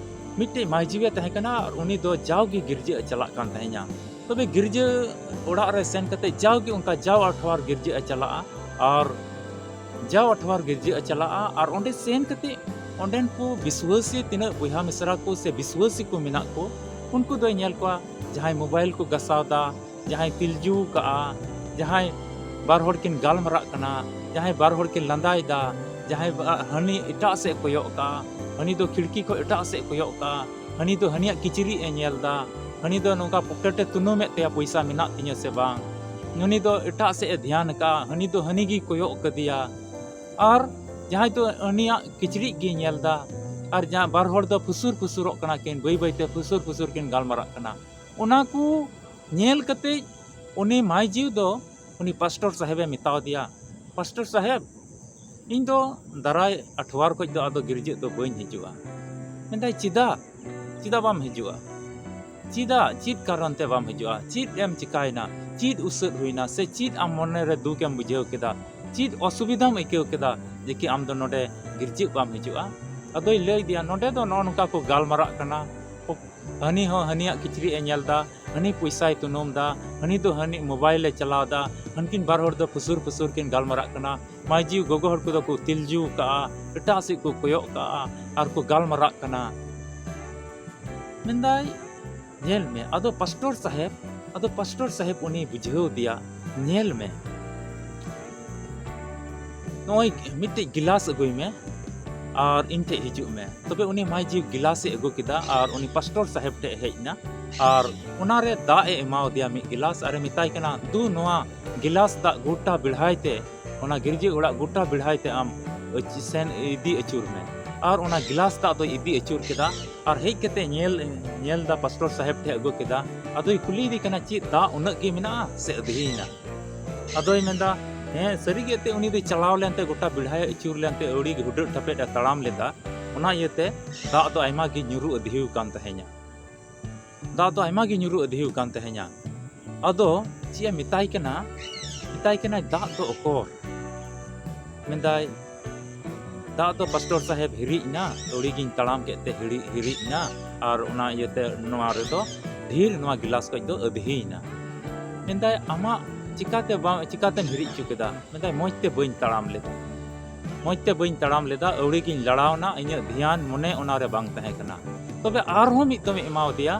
ᱢᱤᱫᱴᱮᱡ ᱢᱟᱹᱭᱡᱤᱣᱮ ᱛᱟᱦᱮᱸ ᱠᱟᱱᱟ ᱟᱨ ᱩᱱᱤ ᱫᱚ ᱡᱟᱣᱜᱮ ᱜᱤᱨᱡᱟᱹ ᱮ ᱪᱟᱞᱟᱜ ᱠᱟᱱ ᱛᱟᱦᱮᱸᱧᱟ᱾ ᱛᱚᱵᱮ ᱜᱤᱨᱡᱟᱹ ᱚᱲᱟᱜ ᱨᱮ ᱥᱮᱱ ᱠᱟᱛᱮ ᱡᱟᱣᱜᱮ ᱚᱱᱠᱟ ᱡᱟᱣ ᱟᱴᱷᱣᱟᱨ ᱜᱤᱨᱡᱟᱹ ᱮ ᱪᱟᱞᱟᱜᱼᱟ ᱟᱨ ᱡᱟᱣ ᱟᱴᱷᱣᱟᱨ ᱜᱤᱨᱡᱟᱹ ᱮ ᱪᱟᱞᱟᱜᱼᱟ ᱟᱨ ᱚᱸᱰᱮ ᱥᱮᱱ ᱠᱟᱛᱮ ᱚᱸᱰᱮᱱ ᱠᱚ ᱵᱤᱥᱣᱟᱹᱥᱤ ᱛᱤᱱᱟᱹᱜ ᱵᱚᱭᱦᱟ ᱢᱤᱥᱨᱟ ᱠᱚ ᱥᱮ ᱵᱤᱥᱣᱟᱹᱥᱤ ᱠᱚ ᱢᱮᱱᱟᱜ ᱠᱚ, ᱩᱱᱠᱩ ᱫᱚᱭ ᱧᱮᱞ ᱠᱚᱣᱟ ᱡᱟᱦᱟᱸᱭ ᱢᱳᱵᱟᱭᱤᱞ ᱠᱚ ᱜᱟᱥᱟᱣ ᱫᱟ, ᱡᱟᱦᱟᱸᱭ ᱛᱤᱞᱡᱩ ᱠᱟᱜᱼᱟ, ᱡᱟᱦᱟᱸᱭ ᱵᱟᱨ ᱦᱚᱲ ᱠᱤᱱ ᱜᱟᱞᱢᱟᱨᱟᱜ ᱠᱟᱱᱟ, ᱡᱟᱦᱟᱸᱭ ᱵᱟᱨ ᱦᱚᱲ ᱠᱤᱱ ᱞᱟᱸᱫᱟᱭᱮᱫᱟ, ᱡᱟᱦᱟᱸᱭ ᱵᱟ-, ᱦᱟᱹᱱᱤ ᱮᱴᱟᱜ ᱥᱮᱫ ᱮ ᱠᱚᱭᱚᱜ ᱠᱟᱜᱼᱟ, ᱦᱟᱹᱱᱤ ᱫᱚ ᱠᱷᱤᱲᱠᱤ ᱠᱷᱚᱱ ᱮᱴᱟᱜ ᱥᱮᱫ ᱮ ᱠᱚᱭᱚᱜ ᱠᱟᱜᱼᱟ, ᱦᱟᱹᱱᱤ ᱫᱚ ᱦᱟᱹᱱᱤᱭᱟᱜ ᱠᱤᱪᱨᱤᱡ ᱮ ᱧᱮᱞ ᱫᱟ, ᱦᱟᱹᱱᱤ ᱫᱚ ᱱᱚᱝᱠᱟ ᱯᱚᱠᱮᱴ ᱮ ᱛᱩᱱᱩᱢᱮᱫ ᱛᱟᱭᱟ ᱯᱚᱭᱥᱟ ᱢᱮᱱᱟᱜ ᱛᱤᱧᱟᱹ ᱥᱮ ᱵᱟᱝ, ᱦᱟᱹᱱᱤ ᱫᱚ ᱮᱴᱟᱜ ᱥᱮᱫ ᱮ ᱫᱷᱮᱭᱟᱱ ᱠᱟᱜᱼᱟ, ᱦᱟᱹᱱᱤ ᱫᱚ ᱦᱟᱹᱱᱤ ᱜᱮᱭ ᱠᱚᱭᱚᱜ ᱠᱟᱫᱮᱭᱟ, ᱟᱨ ᱡᱟᱦᱟᱸᱭ ᱫᱚ ᱦᱟᱹᱱᱤᱭᱟᱜ ᱠᱤᱪᱨᱤᱡ ᱜᱮᱭ ᱧᱮᱞ ᱫᱟ, ᱟᱨ ᱡᱟᱦᱟᱸ ᱵᱟᱨ ᱦᱚᱲ ᱫᱚ ᱯᱷᱩᱥᱩᱨ ᱯᱷᱩᱥᱩᱨᱚᱜ ᱠᱟᱱᱟ ᱠᱤᱱ, ᱵᱟᱹᱭ ᱵᱟᱹᱭᱛᱮ ᱯᱷᱩᱥᱩᱨ ᱯᱷᱩᱥᱩᱨ ᱠᱤᱱ ᱜᱟᱞᱢᱟᱨᱟᱜ ᱠᱟᱱᱟ᱾ ᱚᱱᱟ ᱠᱚ ᱧᱮᱞ ᱠᱟᱛᱮ ᱩᱱᱤ ᱢᱟᱹᱭᱡᱤᱣ ᱫᱚ ᱩᱱᱤ ᱯᱟᱥᱴᱚᱨ ᱥᱟᱦᱮᱵᱮ ᱢᱮᱛᱟᱣ ᱫᱮᱭᱟ, "ᱯᱟᱥᱴᱚᱨ ᱥᱟᱦᱮᱵ, ᱤᱧ ᱫᱚ ᱫᱟᱨᱟᱭ ᱟᱴᱷᱣᱟᱨ ᱠᱷᱚᱡ ᱫᱚ ᱟᱫᱚ ᱜᱤᱨᱡᱟᱹᱜ ᱫᱚ ᱵᱟᱹᱧ ᱦᱤᱡᱩᱜᱼᱟ᱾" ᱢᱮᱱᱫᱟᱭ, "ᱪᱮᱫᱟᱜ? ᱪᱮᱫᱟᱜ ᱵᱟᱢ ᱦᱤᱡᱩᱜᱼᱟ? ᱪᱮᱫᱟᱜ? ᱪᱮᱫ ᱠᱟᱨᱚᱱ ᱛᱮ ᱵᱟᱢ ᱦᱤᱡᱩᱜᱼᱟ? ᱪᱮᱫ ᱮᱢ ᱪᱤᱠᱟᱭᱮᱱᱟ? ᱪᱮᱫ ᱩᱥᱟᱹᱫ ᱦᱩᱭᱱᱟ? ᱥᱮ ᱪᱮᱫ ᱟᱢ ᱢᱚᱱᱮ ᱨᱮ ᱫᱩᱠ ᱮᱢ ᱵᱩᱡᱷᱟᱹᱣ ᱠᱮᱫᱟ? ᱪᱮᱫ ᱚᱥᱩᱵᱤᱫᱷᱟᱢ ᱟᱹᱭᱠᱟᱹᱣ ᱠᱮᱫᱟ ᱡᱮ ᱠᱤ ᱟᱢ ᱫᱚ ᱱᱚᱰᱮ ᱜᱤᱨᱡᱟᱹᱜ ᱵᱟᱢ ᱦᱤᱡᱩᱜᱼᱟ?" ᱟᱫᱚᱭ ᱞᱟᱹᱭ ᱟᱫᱮᱭᱟ, "ᱱᱚᱰᱮ ᱫᱚ ᱱᱚᱜᱼᱚ ᱱᱚᱝᱠᱟ ᱠᱚ ᱜᱟᱞᱢᱟᱨᱟᱜ ᱠᱟᱱᱟ, ᱦᱟᱹᱱᱤ ᱦᱚᱸ ᱦᱟᱹᱱᱤᱭᱟᱜ ᱠᱤᱪᱨᱤᱡ ᱮ ᱧᱮᱞ ᱫᱟ, ᱦᱟᱹᱱᱤ ᱯᱚᱭᱥᱟᱭ ᱛᱩᱱᱩᱢ ᱫᱟ, ᱦᱟᱹᱱᱤ ᱫᱚ ᱦᱟᱹᱱᱤ ᱢᱳᱵᱟᱭᱤᱞ ᱮ ᱪᱟᱞᱟᱣ ᱫᱟ, ᱦᱟᱹᱱᱠᱤᱱ ᱵᱟᱨ ᱦᱚᱲ ᱫᱚ ᱯᱷᱩᱥᱩᱨ ᱯᱷᱩᱥᱩᱨ ᱠᱤᱱ ᱜᱟᱞᱢᱟᱨᱟᱜ ᱠᱟᱱᱟ, ᱢᱟᱹᱭᱡᱤ ᱜᱚᱜᱚ ᱦᱚᱲ ᱠᱚᱫᱚ ᱠᱚ ᱛᱤᱞᱡᱩ ᱠᱟᱜᱼᱟ, ᱮᱴᱟᱜ ᱥᱮᱫ ᱠᱚ ᱠᱚᱭᱚᱜ ᱠᱟᱜᱼᱟ ᱟᱨ ᱠᱚ ᱜᱟᱞᱢᱟᱨᱟᱜ ᱠᱟᱱᱟ᱾" ᱢᱮᱱᱫᱟᱭ, "ᱧᱮᱞ ᱢᱮ, ᱟᱫᱚ ᱯᱟᱥᱴᱚᱨ ᱥᱟᱦᱮᱵ, ᱟᱫᱚ ᱯᱟᱥᱴᱚᱨ ᱥᱟᱦᱮᱵ ᱩᱱᱤ ᱵᱩᱡᱷᱟᱹᱣ ᱫᱮᱭᱟ, ᱧᱮᱞ ᱢᱮ, ᱱᱚᱜᱼᱚᱭ ᱢᱤᱫᱴᱮᱡ ᱜᱤᱞᱟᱥ ᱟᱹᱜᱩᱭ ᱢᱮ ᱟᱨ ᱤᱧ ᱴᱷᱮᱡ ᱦᱤᱡᱩᱜ ᱢᱮ᱾" ᱛᱚᱵᱮ ᱩᱱᱤ ᱢᱟᱹᱭᱡᱤ ᱜᱤᱞᱟᱥ ᱮ ᱟᱹᱜᱩ ᱠᱮᱫᱟ ᱟᱨ ᱩᱱᱤ ᱯᱟᱥᱴᱚᱨ ᱥᱟᱦᱮᱵ ᱴᱷᱮᱡ ᱦᱮᱡ ᱮᱱᱟ ᱟᱨ ᱚᱱᱟᱨᱮ ᱫᱟᱜ ᱮ ᱮᱢᱟᱣ ᱫᱮᱭᱟ ᱢᱤᱫ ᱜᱤᱞᱟᱥ ᱟᱨᱮ ᱢᱮᱛᱟᱭ ᱠᱟᱱᱟ, "ᱫᱩ, ᱱᱚᱣᱟ ᱜᱤᱞᱟᱥ ᱫᱟᱜ ᱜᱚᱴᱟ ᱵᱮᱲᱦᱟᱭ ᱛᱮ, ᱚᱱᱟ ᱜᱤᱨᱡᱟᱹ ᱚᱲᱟᱜ ᱜᱚᱴᱟ ᱵᱮᱲᱦᱟᱭ ᱛᱮ ᱟᱢ ᱟᱹᱪ-, ᱥᱮᱱ ᱤᱫᱤ ᱟᱹᱪᱩᱨ ᱢᱮ᱾" ᱟᱨ ᱚᱱᱟ ᱜᱤᱞᱟᱥ ᱫᱟᱜ ᱫᱚᱭ ᱤᱫᱤ ᱟᱹᱪᱩᱨ ᱠᱮᱫᱟ ᱟᱨ ᱦᱮᱡ ᱠᱟᱛᱮ ᱧᱮᱞ, ᱧᱮᱞ ᱫᱟ ᱯᱟᱥᱴᱚᱨ ᱥᱟᱦᱮᱵ ᱴᱷᱮᱡ ᱟᱹᱜᱩ ᱠᱮᱫᱟ᱾ ᱟᱫᱚᱭ ᱠᱩᱞᱤᱭᱮᱫᱮ ᱠᱟᱱᱟ, "ᱪᱮᱫ ᱫᱟᱜ ᱩᱱᱟᱹᱜ ᱜᱮ ᱢᱮᱱᱟᱜᱼᱟ ᱥᱮ ᱟᱹᱫᱷᱤᱭᱮᱱᱟ?" ᱟᱫᱚᱭ ᱢᱮᱱᱫᱟ, ᱦᱮᱸ, ᱥᱟᱹᱨᱤ ᱜᱮ ᱮᱱᱛᱮ ᱩᱱᱤ ᱫᱚᱭ ᱪᱟᱞᱟᱣ ᱞᱮᱱᱛᱮ ᱜᱚᱴᱟ ᱵᱮᱲᱦᱟᱭ ᱟᱹᱪᱩᱨ ᱞᱮᱱᱛᱮ ᱟᱹᱣᱲᱤ ᱜᱮ ᱦᱩᱰᱟᱹᱜ ᱴᱷᱟᱯᱮᱫ ᱮ ᱛᱟᱲᱟᱢ ᱞᱮᱫᱟ, ᱚᱱᱟ ᱤᱭᱟᱹᱛᱮ ᱫᱟᱜ ᱫᱚ ᱟᱭᱢᱟ ᱜᱮ ᱧᱩᱨᱩ ᱟᱹᱫᱷᱤᱣ ᱠᱟᱱ ᱛᱟᱦᱮᱸᱧᱟ᱾ ᱫᱟᱜ ᱫᱚ ᱟᱭᱢᱟ ᱜᱮ ᱧᱩᱨᱩ ᱟᱹᱫᱷᱤᱣ ᱠᱟᱱ ᱛᱟᱦᱮᱸᱧᱟ᱾ ᱟᱫᱚ ᱪᱮᱫ ᱮ ᱢᱮᱛᱟᱭ ᱠᱟᱱᱟ? ᱢᱮᱛᱟᱭ ᱠᱟᱱᱟᱭ, "ᱫᱟᱜ ᱫᱚ ᱚᱠᱚᱨ?" ᱢᱮᱱᱫᱟᱭ, "ᱫᱟᱜ ᱫᱚ ᱯᱟᱥᱴᱚᱨ ᱥᱟᱦᱮᱵᱽ ᱦᱤᱨᱤᱡ ᱮᱱᱟ, ᱟᱹᱣᱲᱤ ᱜᱤᱧ ᱛᱟᱲᱟᱢ ᱠᱮᱫ ᱛᱮ ᱦᱤᱨᱤᱡ, ᱦᱤᱨᱤᱡ ᱮᱱᱟ, ᱟᱨ ᱚᱱᱟ ᱤᱭᱟᱹᱛᱮ ᱱᱚᱣᱟ ᱨᱮᱫᱚ ᱰᱷᱮᱨ ᱱᱚᱣᱟ ᱜᱤᱞᱟᱥ ᱠᱷᱚᱡ ᱫᱚ ᱟᱹᱫᱷᱤᱭᱮᱱᱟ᱾" ᱢᱮᱱᱫᱟᱭ, "ᱟᱢᱟᱜ ᱪᱤᱠᱟᱛᱮ ᱵᱟᱝ, ᱪᱤᱠᱟᱛᱮᱢ ᱦᱤᱨᱤᱡ ᱦᱚᱪᱚ ᱠᱮᱫᱟ?" ᱢᱮᱱᱫᱟᱭ, "ᱢᱚᱡᱽ ᱛᱮ ᱵᱟᱹᱧ ᱛᱟᱲᱟᱢ ᱞᱮᱫᱟ, ᱢᱚᱡᱽ ᱛᱮ ᱵᱟᱹᱧ ᱛᱟᱲᱟᱢ ᱞᱮᱫᱟ, ᱟᱹᱣᱲᱤ ᱜᱤᱧ ᱞᱟᱲᱟᱣᱱᱟ, ᱤᱧᱟᱹᱜ ᱫᱷᱮᱭᱟᱱ ᱢᱚᱱᱮ ᱚᱱᱟ ᱨᱮ ᱵᱟᱝ ᱛᱟᱦᱮᱸ ᱠᱟᱱᱟ᱾" ᱛᱚᱵᱮ ᱟᱨᱦᱚᱸ ᱢᱤᱫ ᱫᱚᱢᱮ ᱮᱢᱟᱣᱟᱫᱮᱭᱟ,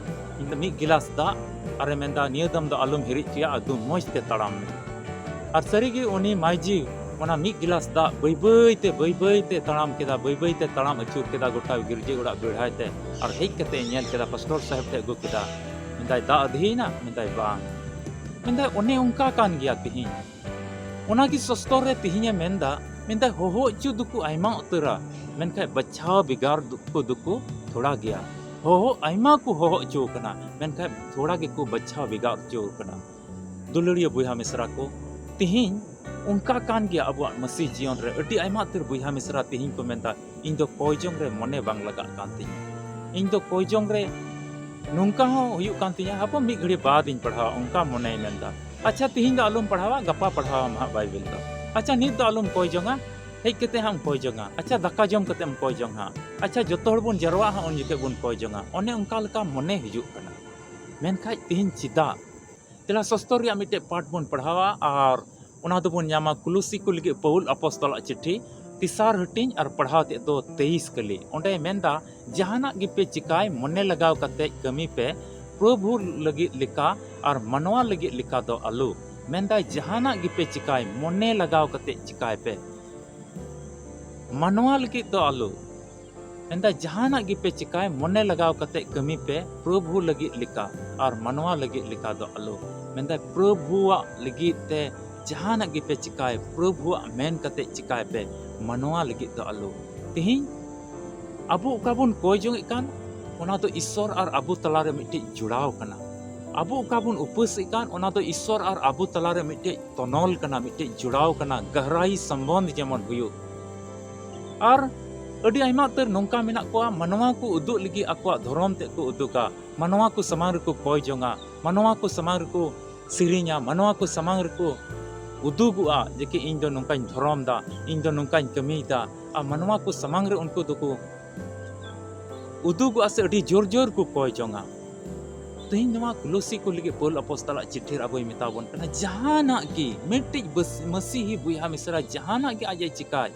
ᱢᱤᱫ ᱜᱤᱞᱟᱥ ᱫᱟᱜ, ᱟᱨᱮ ᱢᱮᱱᱫᱟ, "ᱱᱤᱭᱟᱹ ᱫᱚᱢ ᱫᱚ ᱟᱞᱚᱢ ᱦᱤᱨᱤᱡ ᱦᱚᱪᱚᱭᱟ, ᱮᱠᱫᱚᱢ ᱢᱚᱡᱽ ᱛᱮ ᱛᱟᱲᱟᱢ ᱢᱮ᱾" ᱟᱨ ᱥᱟᱹᱨᱤᱜᱮ ᱩᱱᱤ ᱢᱟᱹᱭᱡᱤ ᱚᱱᱟ ᱢᱤᱫ ᱜᱤᱞᱟᱥ ᱫᱟᱜ ᱵᱟᱹᱭ ᱵᱟᱹᱭ ᱛᱮ, ᱵᱟᱹᱭ ᱵᱟᱹᱭ ᱛᱮ ᱛᱟᱲᱟᱢ ᱠᱮᱫᱟ, ᱵᱟᱹᱭ ᱵᱟᱹᱭ ᱛᱮ ᱛᱟᱲᱟᱢ ᱟᱹᱪᱩᱨ ᱠᱮᱫᱟ ᱜᱚᱴᱟ ᱜᱤᱨᱡᱟᱹ ᱚᱲᱟᱜ ᱵᱮᱲᱦᱟᱭ ᱛᱮ᱾ ᱟᱨ ᱦᱮᱡ ᱠᱟᱛᱮ ᱧᱮᱞ ᱠᱮᱫᱟ, ᱯᱟᱥᱴᱚᱨ ᱥᱟᱦᱮᱵᱽ ᱴᱷᱮᱡ ᱟᱹᱜᱩ ᱠᱮᱫᱟ᱾ ᱢᱮᱱᱫᱟᱭ, "ᱫᱟᱜ ᱟᱹᱫᱷᱤᱭᱮᱱᱟ?" ᱢᱮᱱᱫᱟᱭ, "ᱵᱟᱝ᱾" ᱢᱮᱱᱫᱟᱭ, "ᱚᱱᱮ ᱚᱱᱠᱟ ᱠᱟᱱ ᱜᱮᱭᱟ ᱛᱤᱦᱤᱧ᱾ ᱚᱱᱟᱜᱮ ᱥᱚᱥᱛᱚᱨ ᱨᱮ ᱛᱤᱦᱤᱧᱮ ᱢᱮᱱᱫᱟ, ᱢᱮᱱᱫᱟᱭ, ᱦᱚᱦᱚ ᱦᱚᱪᱚ ᱫᱚᱠᱚ ᱟᱭᱢᱟ ᱩᱛᱟᱹᱨᱟ, ᱢᱮᱱᱠᱷᱟᱱ ᱵᱟᱪᱷᱟᱣ ᱵᱷᱮᱜᱟᱨ ᱫᱚ-, ᱠᱚ ᱫᱚᱠᱚ ᱛᱷᱚᱲᱟ ᱜᱮᱭᱟ᱾ ᱦᱚᱦᱚ ᱟᱭᱢᱟ ᱠᱚ ᱦᱚᱦᱚ ᱦᱚᱪᱚ ᱠᱟᱱᱟ, ᱢᱮᱱᱠᱷᱟᱱ ᱛᱷᱚᱲᱟ ᱜᱮᱠᱚ ᱵᱟᱪᱷᱟᱣ ᱵᱷᱮᱜᱟᱨ ᱦᱚᱪᱚ ᱠᱟᱱᱟ᱾" ᱫᱩᱞᱟᱹᱲᱤᱭᱟᱹ ᱵᱚᱭᱦᱟ ᱢᱤᱥᱨᱟ ᱠᱚ, ᱛᱤᱦᱤᱧ ᱚᱱᱠᱟ ᱠᱟᱱ ᱜᱮᱭᱟ ᱟᱵᱚᱣᱟᱜ ᱢᱟᱹᱥᱤ ᱡᱤᱭᱚᱱ ᱨᱮ᱾ ᱟᱹᱰᱤ ᱟᱭᱢᱟ ᱩᱛᱟᱹᱨ ᱵᱚᱭᱦᱟ ᱢᱤᱥᱨᱟ ᱛᱤᱦᱤᱧ ᱠᱚ ᱢᱮᱱᱫᱟ, "ᱤᱧ ᱫᱚ ᱠᱚᱭ ᱡᱚᱝ ᱨᱮ ᱢᱚᱱᱮ ᱵᱟᱝ ᱞᱟᱜᱟᱜ ᱠᱟᱱ ᱛᱤᱧᱟ᱾ ᱤᱧ ᱫᱚ ᱠᱚᱭ ᱡᱚᱝ ᱨᱮ ᱱᱚᱝᱠᱟ ᱦᱚᱸ ᱦᱩᱭᱩᱜ ᱠᱟᱱ ᱛᱤᱧᱟ, ᱦᱟᱯᱳ ᱢᱤᱫ ᱜᱷᱟᱹᱲᱤ ᱵᱟᱫ ᱤᱧ ᱯᱟᱲᱦᱟᱣᱟ", ᱚᱱᱠᱟ ᱢᱚᱱᱮᱭ ᱢᱮᱱᱫᱟ᱾ ᱟᱪᱪᱷᱟ, ᱛᱤᱦᱤᱧ ᱫᱚ ᱟᱞᱚᱢ ᱯᱟᱲᱦᱟᱣᱟ, ᱜᱟᱯᱟ ᱯᱟᱲᱦᱟᱣᱟᱢ ᱦᱟᱸᱜ ᱵᱟᱭᱵᱮᱞ ᱫᱚ᱾ ᱟᱪᱪᱷᱟ, ᱱᱤᱛ ᱫᱚ ᱟᱞᱚᱢ ᱠᱚᱭ ᱡᱚᱝᱟ, ᱦᱮᱡ ᱠᱟᱛᱮ ᱦᱟᱸᱜ ᱮᱢ ᱠᱚᱭ ᱡᱚᱝᱟ᱾ ᱟᱪᱪᱷᱟ, ᱫᱟᱠᱟ ᱡᱚᱢ ᱠᱟᱛᱮ ᱮᱢ ᱠᱚᱭ ᱡᱚᱝ ᱦᱟᱸᱜ᱾ ᱟᱪᱪᱷᱟ, ᱡᱚᱛᱚ ᱦᱚᱲ ᱵᱚᱱ ᱡᱟᱨᱣᱟᱜᱼᱟ ᱦᱟᱸᱜ, ᱩᱱ ᱡᱚᱠᱷᱮᱡ ᱵᱚᱱ ᱠᱚᱭ ᱡᱚᱝᱟ᱾ ᱚᱱᱮ ᱚᱱᱠᱟ ᱞᱮᱠᱟ ᱢᱚᱱᱮ ᱦᱤᱡᱩᱜ ᱠᱟᱱᱟ᱾ ᱢᱮᱱᱠᱷᱟᱡ ᱛᱤᱦᱤᱧ ᱪᱮᱫᱟᱜ? ᱫᱮᱞᱟ ᱥᱚᱥᱛᱚᱨ ᱨᱮᱭᱟᱜ ᱢᱤᱫᱴᱮᱡ ᱯᱟᱴ ᱵᱚᱱ ᱯᱟᱲᱦᱟᱣᱟ, ᱟᱨ ᱚᱱᱟ ᱫᱚᱵᱚᱱ ᱧᱟᱢᱟ ᱠᱩᱞᱩᱥᱤ ᱠᱚ ᱞᱟᱹᱜᱤᱫ ᱯᱟᱹᱣᱩᱞ ᱟᱯᱚᱥᱛᱚᱞᱟᱜ ᱪᱤᱴᱷᱤ, ᱛᱮᱥᱟᱨ ᱦᱟᱹᱴᱤᱧ ᱟᱨ ᱯᱟᱲᱦᱟᱣ ᱛᱮᱫ ᱫᱚ ᱛᱮᱭᱤᱥ ᱠᱟᱹᱞᱤ᱾ ᱚᱸᱰᱮ ᱢᱮᱱᱫᱟ, "ᱡᱟᱦᱟᱱᱟᱜ ᱜᱮᱯᱮ ᱪᱤᱠᱟᱭ, ᱢᱚᱱᱮ ᱞᱟᱜᱟᱣ ᱠᱟᱛᱮ ᱠᱟᱹᱢᱤ ᱯᱮ, ᱯᱨᱚᱵᱷᱩ ᱞᱟᱹᱜᱤᱫ ᱞᱮᱠᱟ ᱟᱨ ᱢᱟᱱᱣᱟ ᱞᱟᱹᱜᱤᱫ ᱞᱮᱠᱟ ᱫᱚ ᱟᱞᱚ᱾" ᱢᱮᱱᱫᱟᱭ, ᱡᱟᱦᱟᱱᱟᱜ ᱜᱮᱯᱮ ᱪᱤᱠᱟᱭ, ᱢᱚᱱᱮ ᱞᱟᱜᱟᱣ ᱠᱟᱛᱮ ᱪᱤᱠᱟᱭ ᱯᱮ, ᱢᱟᱱᱣᱟ ᱞᱟᱹᱜᱤᱫ ᱫᱚ ᱟᱞᱚ᱾ ᱢᱮᱱᱫᱟᱭ, ᱡᱟᱦᱟᱱᱟᱜ ᱜᱮᱯᱮ ᱪᱤᱠᱟᱭ, ᱢᱚᱱᱮ ᱞᱟᱜᱟᱣ ᱠᱟᱛᱮ ᱠᱟᱹᱢᱤ ᱯᱮ, ᱯᱨᱚᱵᱷᱩ ᱞᱟᱹᱜᱤᱫ ᱞᱮᱠᱟ ᱟᱨ ᱢᱟᱱᱣᱟ ᱞᱟᱹᱜᱤᱫ ᱞᱮᱠᱟ ᱫᱚ ᱟᱞᱚ᱾ ᱢᱮᱱᱫᱟᱭ, ᱯᱨᱚᱵᱷᱩᱣᱟᱜ ᱞᱟᱹᱜᱤᱫ ᱛᱮ ᱡᱟᱦᱟᱱᱟᱜ ᱜᱮᱯᱮ ᱪᱤᱠᱟᱭ, ᱯᱨᱚᱵᱷᱩᱣᱟᱜ ᱢᱮᱱ ᱠᱟᱛᱮ ᱪᱤᱠᱟᱭ ᱯᱮ, ᱢᱟᱱᱣᱟ ᱞᱟᱹᱜᱤᱫ ᱫᱚ ᱟᱞᱚ᱾ ᱛᱤᱦᱤᱧ ᱟᱵᱚ ᱚᱠᱟ ᱵᱚᱱ ᱠᱚᱭ ᱡᱚᱝ ᱮᱫ ᱠᱟᱱ, ᱚᱱᱟ ᱫᱚ ᱤᱥᱥᱚᱨ ᱟᱨ ᱟᱵᱚ ᱛᱟᱞᱟᱨᱮ ᱢᱤᱫᱴᱤᱡ ᱡᱚᱲᱟᱣ ᱠᱟᱱᱟ᱾ ᱟᱵᱚ ᱚᱠᱟ ᱵᱚᱱ ᱩᱯᱟᱹᱥ ᱮᱫ ᱠᱟᱱ, ᱚᱱᱟ ᱫᱚ ᱤᱥᱥᱚᱨ ᱟᱨ ᱟᱵᱚ ᱛᱟᱞᱟᱨᱮ ᱢᱤᱫᱴᱤᱡ ᱛᱚᱱᱚᱞ ᱠᱟᱱᱟ, ᱢᱤᱫᱴᱤᱡ ᱡᱚᱲᱟᱣ ᱠᱟᱱᱟ, ᱜᱟᱦᱨᱟᱭᱤ ᱥᱚᱢᱵᱚᱱᱫᱷ ᱡᱮᱢᱚᱱ ᱦᱩᱭᱩᱜ᱾ ᱟᱨ ᱟᱹᱰᱤ ᱟᱭᱢᱟ ᱩᱛᱟᱹᱨ ᱱᱚᱝᱠᱟ ᱢᱮᱱᱟᱜ ᱠᱚᱣᱟ, ᱢᱟᱱᱣᱟ ᱠᱚ ᱩᱫᱩᱜ ᱞᱟᱹᱜᱤᱫ ᱟᱠᱚᱣᱟᱜ ᱫᱷᱚᱨᱚᱢ ᱛᱮᱫ ᱠᱚ ᱩᱫᱩᱜᱟ, ᱢᱟᱱᱣᱟ ᱠᱚ ᱥᱟᱢᱟᱝ ᱨᱮᱠᱚ ᱠᱚᱭ ᱡᱚᱝᱟ, ᱢᱟᱱᱣᱟ ᱠᱚ ᱥᱟᱢᱟᱝ ᱨᱮᱠᱚ ᱥᱮᱨᱮᱧᱟ, ᱢᱟᱱᱣᱟ ᱠᱚ ᱥᱟᱢᱟᱝ ᱨᱮᱠᱚ ᱩᱫᱩᱜᱚᱜᱼᱟ ᱡᱮ ᱠᱤ ᱤᱧ ᱫᱚ ᱱᱚᱝᱠᱟᱧ ᱫᱷᱚᱨᱚᱢ ᱫᱟ, ᱤᱧ ᱫᱚ ᱱᱚᱝᱠᱟᱧ ᱠᱟᱹᱢᱤᱭᱮᱫᱟ᱾ ᱟᱨ ᱢᱟᱱᱣᱟ ᱠᱚ ᱥᱟᱢᱟᱝ ᱨᱮ ᱩᱱᱠᱩ ᱫᱚᱠᱚ ᱩᱫᱩᱜᱚᱜᱼᱟ ᱥᱮ ᱟᱹᱰᱤ ᱡᱳᱨ ᱡᱳᱨ ᱠᱚ ᱠᱚᱭ ᱡᱚᱝᱟ᱾ ᱛᱮᱦᱮᱧ ᱱᱚᱣᱟ ᱠᱩᱞᱚᱥᱤ ᱠᱚ ᱞᱟᱹᱜᱤᱫ ᱯᱟᱹᱣᱩᱞ ᱟᱯᱚᱥᱛᱚᱞᱟᱜ ᱪᱤᱴᱷᱤ ᱨᱮ ᱟᱵᱚᱭ ᱢᱮᱛᱟ ᱵᱚᱱ ᱠᱟᱱᱟ, ᱡᱟᱦᱟᱱᱟᱜ ᱜᱮ ᱢᱤᱫᱴᱤᱡ ᱵᱟᱹᱥ-, ᱢᱟᱹᱥᱤᱦᱤ ᱵᱚᱭᱦᱟ ᱢᱤᱥᱨᱟ ᱡᱟᱦᱟᱱᱟᱜ ᱜᱮ ᱟᱡ ᱮ ᱪᱤᱠᱟᱭ,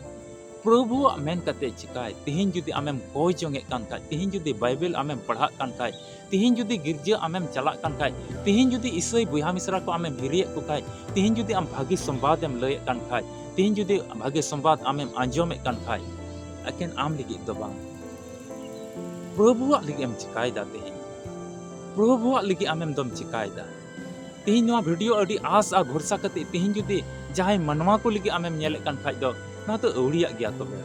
ᱯᱨᱚᱵᱷᱩᱣᱟᱜ ᱢᱮᱱ ᱠᱟᱛᱮ ᱪᱤᱠᱟᱭ᱾ ᱛᱮᱦᱮᱧ ᱡᱩᱫᱤ ᱟᱢᱮᱢ ᱠᱚᱭ ᱡᱚᱝ ᱮᱫ ᱠᱟᱱ ᱠᱷᱟᱡ, ᱛᱮᱦᱮᱧ ᱡᱩᱫᱤ ᱵᱟᱭᱵᱮᱞ ᱟᱢᱮᱢ ᱯᱟᱲᱦᱟᱜ ᱠᱟᱱ ᱠᱷᱟᱡ, ᱛᱮᱦᱮᱧ ᱡᱩᱫᱤ ᱜᱤᱨᱡᱟᱹ ᱟᱢᱮᱢ ᱪᱟᱞᱟᱜ ᱠᱟᱱ ᱠᱷᱟᱡ, ᱛᱮᱦᱮᱧ ᱡᱩᱫᱤ ᱤᱥᱟᱹᱭ ᱵᱚᱭᱦᱟ ᱢᱤᱥᱨᱟ ᱠᱚ ᱟᱢᱮᱢ ᱦᱤᱨᱤᱭᱮᱫ ᱠᱚ ᱠᱷᱟᱡ, ᱛᱮᱦᱮᱧ ᱡᱩᱫᱤ ᱟᱢ ᱵᱷᱟᱹᱜᱤ ᱥᱚᱢᱵᱟᱫ ᱮᱢ ᱞᱟᱹᱭᱮᱫ ᱠᱟᱱ ᱠᱷᱟᱡ, ᱛᱮᱦᱮᱧ ᱡᱩᱫᱤ ᱵᱷᱟᱹᱜᱤ ᱥᱚᱢᱵᱟᱫ ᱟᱢᱮᱢ ᱟᱸᱡᱚᱢᱮᱫ ᱠᱟᱱ ᱠᱷᱟᱡ, ᱮᱠᱮᱱ ᱟᱢ ᱞᱟᱹᱜᱤᱫ ᱫᱚ ᱵᱟᱝ, ᱯᱨᱚᱵᱷᱩᱣᱟᱜ ᱞᱟᱹᱜᱤᱫ ᱮᱢ ᱪᱤᱠᱟᱭᱮᱫᱟ᱾ ᱛᱮᱦᱮᱧ ᱯᱨᱚᱵᱷᱩᱣᱟᱜ ᱞᱟᱹᱜᱤᱫ ᱟᱢᱮᱢ ᱫᱚᱢ ᱪᱤᱠᱟᱭᱮᱫᱟ᱾ ᱛᱮᱦᱮᱧ ᱱᱚᱣᱟ ᱵᱷᱤᱰᱤᱭᱳ ᱟᱹᱰᱤ ᱟᱸᱥ ᱟᱨ ᱵᱷᱚᱨᱥᱟ ᱠᱟᱛᱮ ᱛᱮᱦᱮᱧ ᱡᱩᱫᱤ ᱡᱟᱦᱟᱸᱭ ᱢᱟᱱᱣᱟ ᱠᱚ ᱞᱟᱹᱜᱤᱫ ᱟᱢᱮᱢ ᱧᱮᱞᱮᱫ ᱠᱟᱱ ᱠᱷᱟᱡ ᱫᱚ, ᱱᱚᱣᱟ ᱫᱚ ᱟᱹᱣᱲᱤᱭᱟᱜ ᱜᱮᱭᱟ᱾ ᱛᱚᱵᱮ